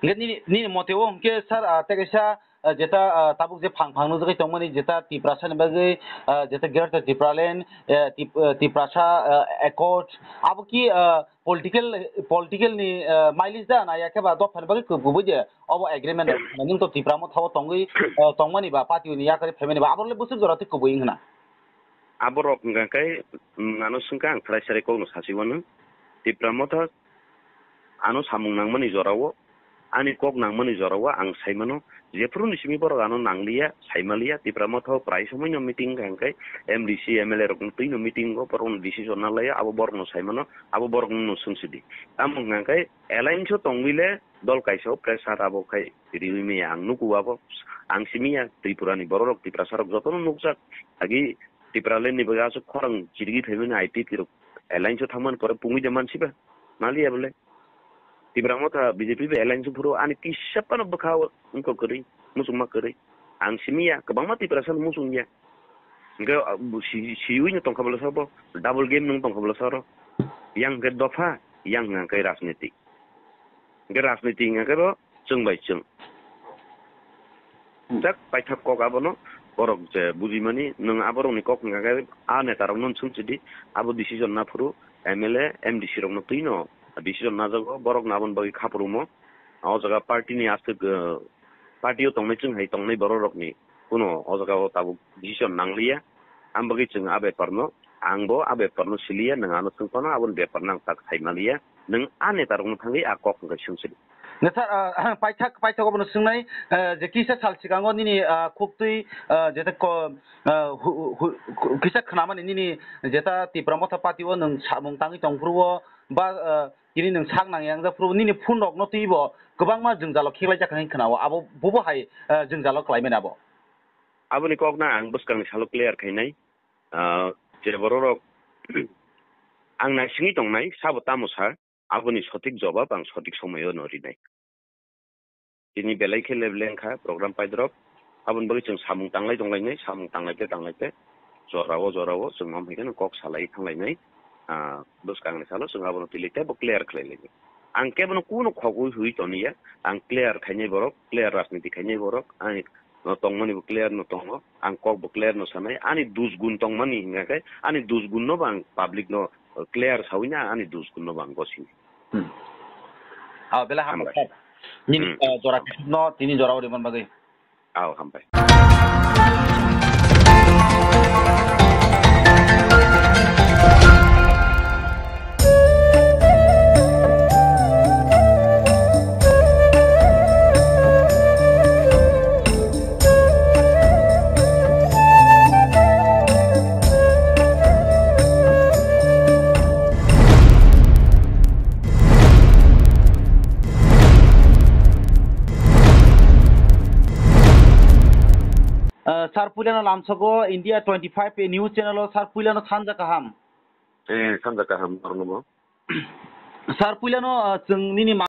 Hingke nini, nini mote o hingke sir, ah, tei kaisa, ah, jeta, ah, tabuk je phang phang nukjagwi tongmani jeta Tiprasa ni bagwi, ah, jeta Greater Tipraland, eh, Tip-, eh, Tiprasa, ah, Accord, abo ki, ah, political, political ni, ah, mileage da na ya khe ba dophani bagwi kubui je obo agreement rok nung to Tipra Motha o tongwi, ah, tongmani ba party ni yakarwi phaimani ba abo le bwswk jora twi kubui wngna. Aborok hwnkha khe, mm, ano swngkha ang khwlai sarai kokno sasi wano. Tipra Motha ano samung nangmani jorao, ani kok nangmani jorao ang saimano, jephuru ni simi borok ano nangliya, saimaliya, Tipra Motha o prai somoino meeting wngkha hwnkhe M D C, M L A rokno twino meeting o borokno decision nalaiya, abo borokno saimano, abo borokno swngsidi. Tamo hwnkha khe alliance o tongwile dol kaisa o pressure abo khai riwi maya ang nuku abo. Ang simiya Tripura ni bororok, Tiprasa rok jotono nukjak. Agi Tipraland ni bagwi aswk khorang chirigwi phaimani I P F T rok alliance o thangmani pore pungwi de mansiba. Maliya bole. Tipra Motha B J P bai alliance o phuru ani kisa phano bwkha o wngkha kwrwi, muchungma kwrwi. Ang simiya, kwbangma Tiprasa no muchungya. Hwnkhe, ah, bu-, si-, siwi no tongkha bole sabo, double game nung tongkha bole saro. Yang hwnkhe dopha, yang hwnkhe rajniti. Hwnkhe rajniti hwnkhe bo chwng bai chwng. Hmm. Jak paithak kok abono borok je bujimani, nwng aborokni kok hwnkha khe a netarokno swngsidi, abo decision naphuru M L A, M D C rokno twino decision najago, borokno aboni bagwi khaphrumo. O jaga party ni aswk, eh, party o tongnai chwng hai tongnai bororokni kuno o jaga o tabuk decision nangliya. Ang bagwi chwng a bepar no, ang bo a bepar no siliya, nwng ano swng phano aboni bepar no ang tak sai maliya. Nwng a neta rokno thangwi a kok hwnkhe swngsidi. Neta, ah, paithak, paithak obono swngnai, ah, je kisa sal sikango nini, ah, khuktwi, ah, jeta ko, ah, hu-, hu-, hu-, kisa khnamani nini jeta Tipra Motha Party o nwng samung tangwi tongphuru o ba, ah, tini nwng sak nang yang jak phuru nini phone rok no twi bo kwbangma jwngjalo khiklai jak hinwi khna o, abo bubo hai, ah, jwngjalo klai mani abo. Aboni kok na ang bwskang ni salo clear khainai. Ah, je borok rok ang naisingwi tongnai, sabo tamo sa, aboni sothik jobab ang sothik somoyo no rinai. Tini belai khe lebleng kha program paidrop. Aboni bagwi chwng samung tanglai tonglainai, samung tanglai te tanglai te. Jorao, jorao chwng mam hai kheno kok salai thanglainai. Ah, bwskang ni salo chwng abono twi lai tei bo clear khlai lai. Ang kebono kuno khogwi hwi toniya. Ang clear khainai borok, clear rajniti khainai borok. Ang no tongmani bo clear no tongo. Ang kok bo clear no sanai. Ani dus gun tongmani hingkha khe ani dus gun no bo ang public no clear sawi na ani dus gun no bo ang gosini. Hmm. Ah, belai hambai. Hambai. Nini, Hmm. ah, jora no tini jora uri man bagwi. Ao, hambai. Ah, sir, puilano lamsogo India twenty-five news channel o, sir, puilano sanja kaham. Eh, sanja kaham, norno mo. Sir, puilano, ah, chwng nini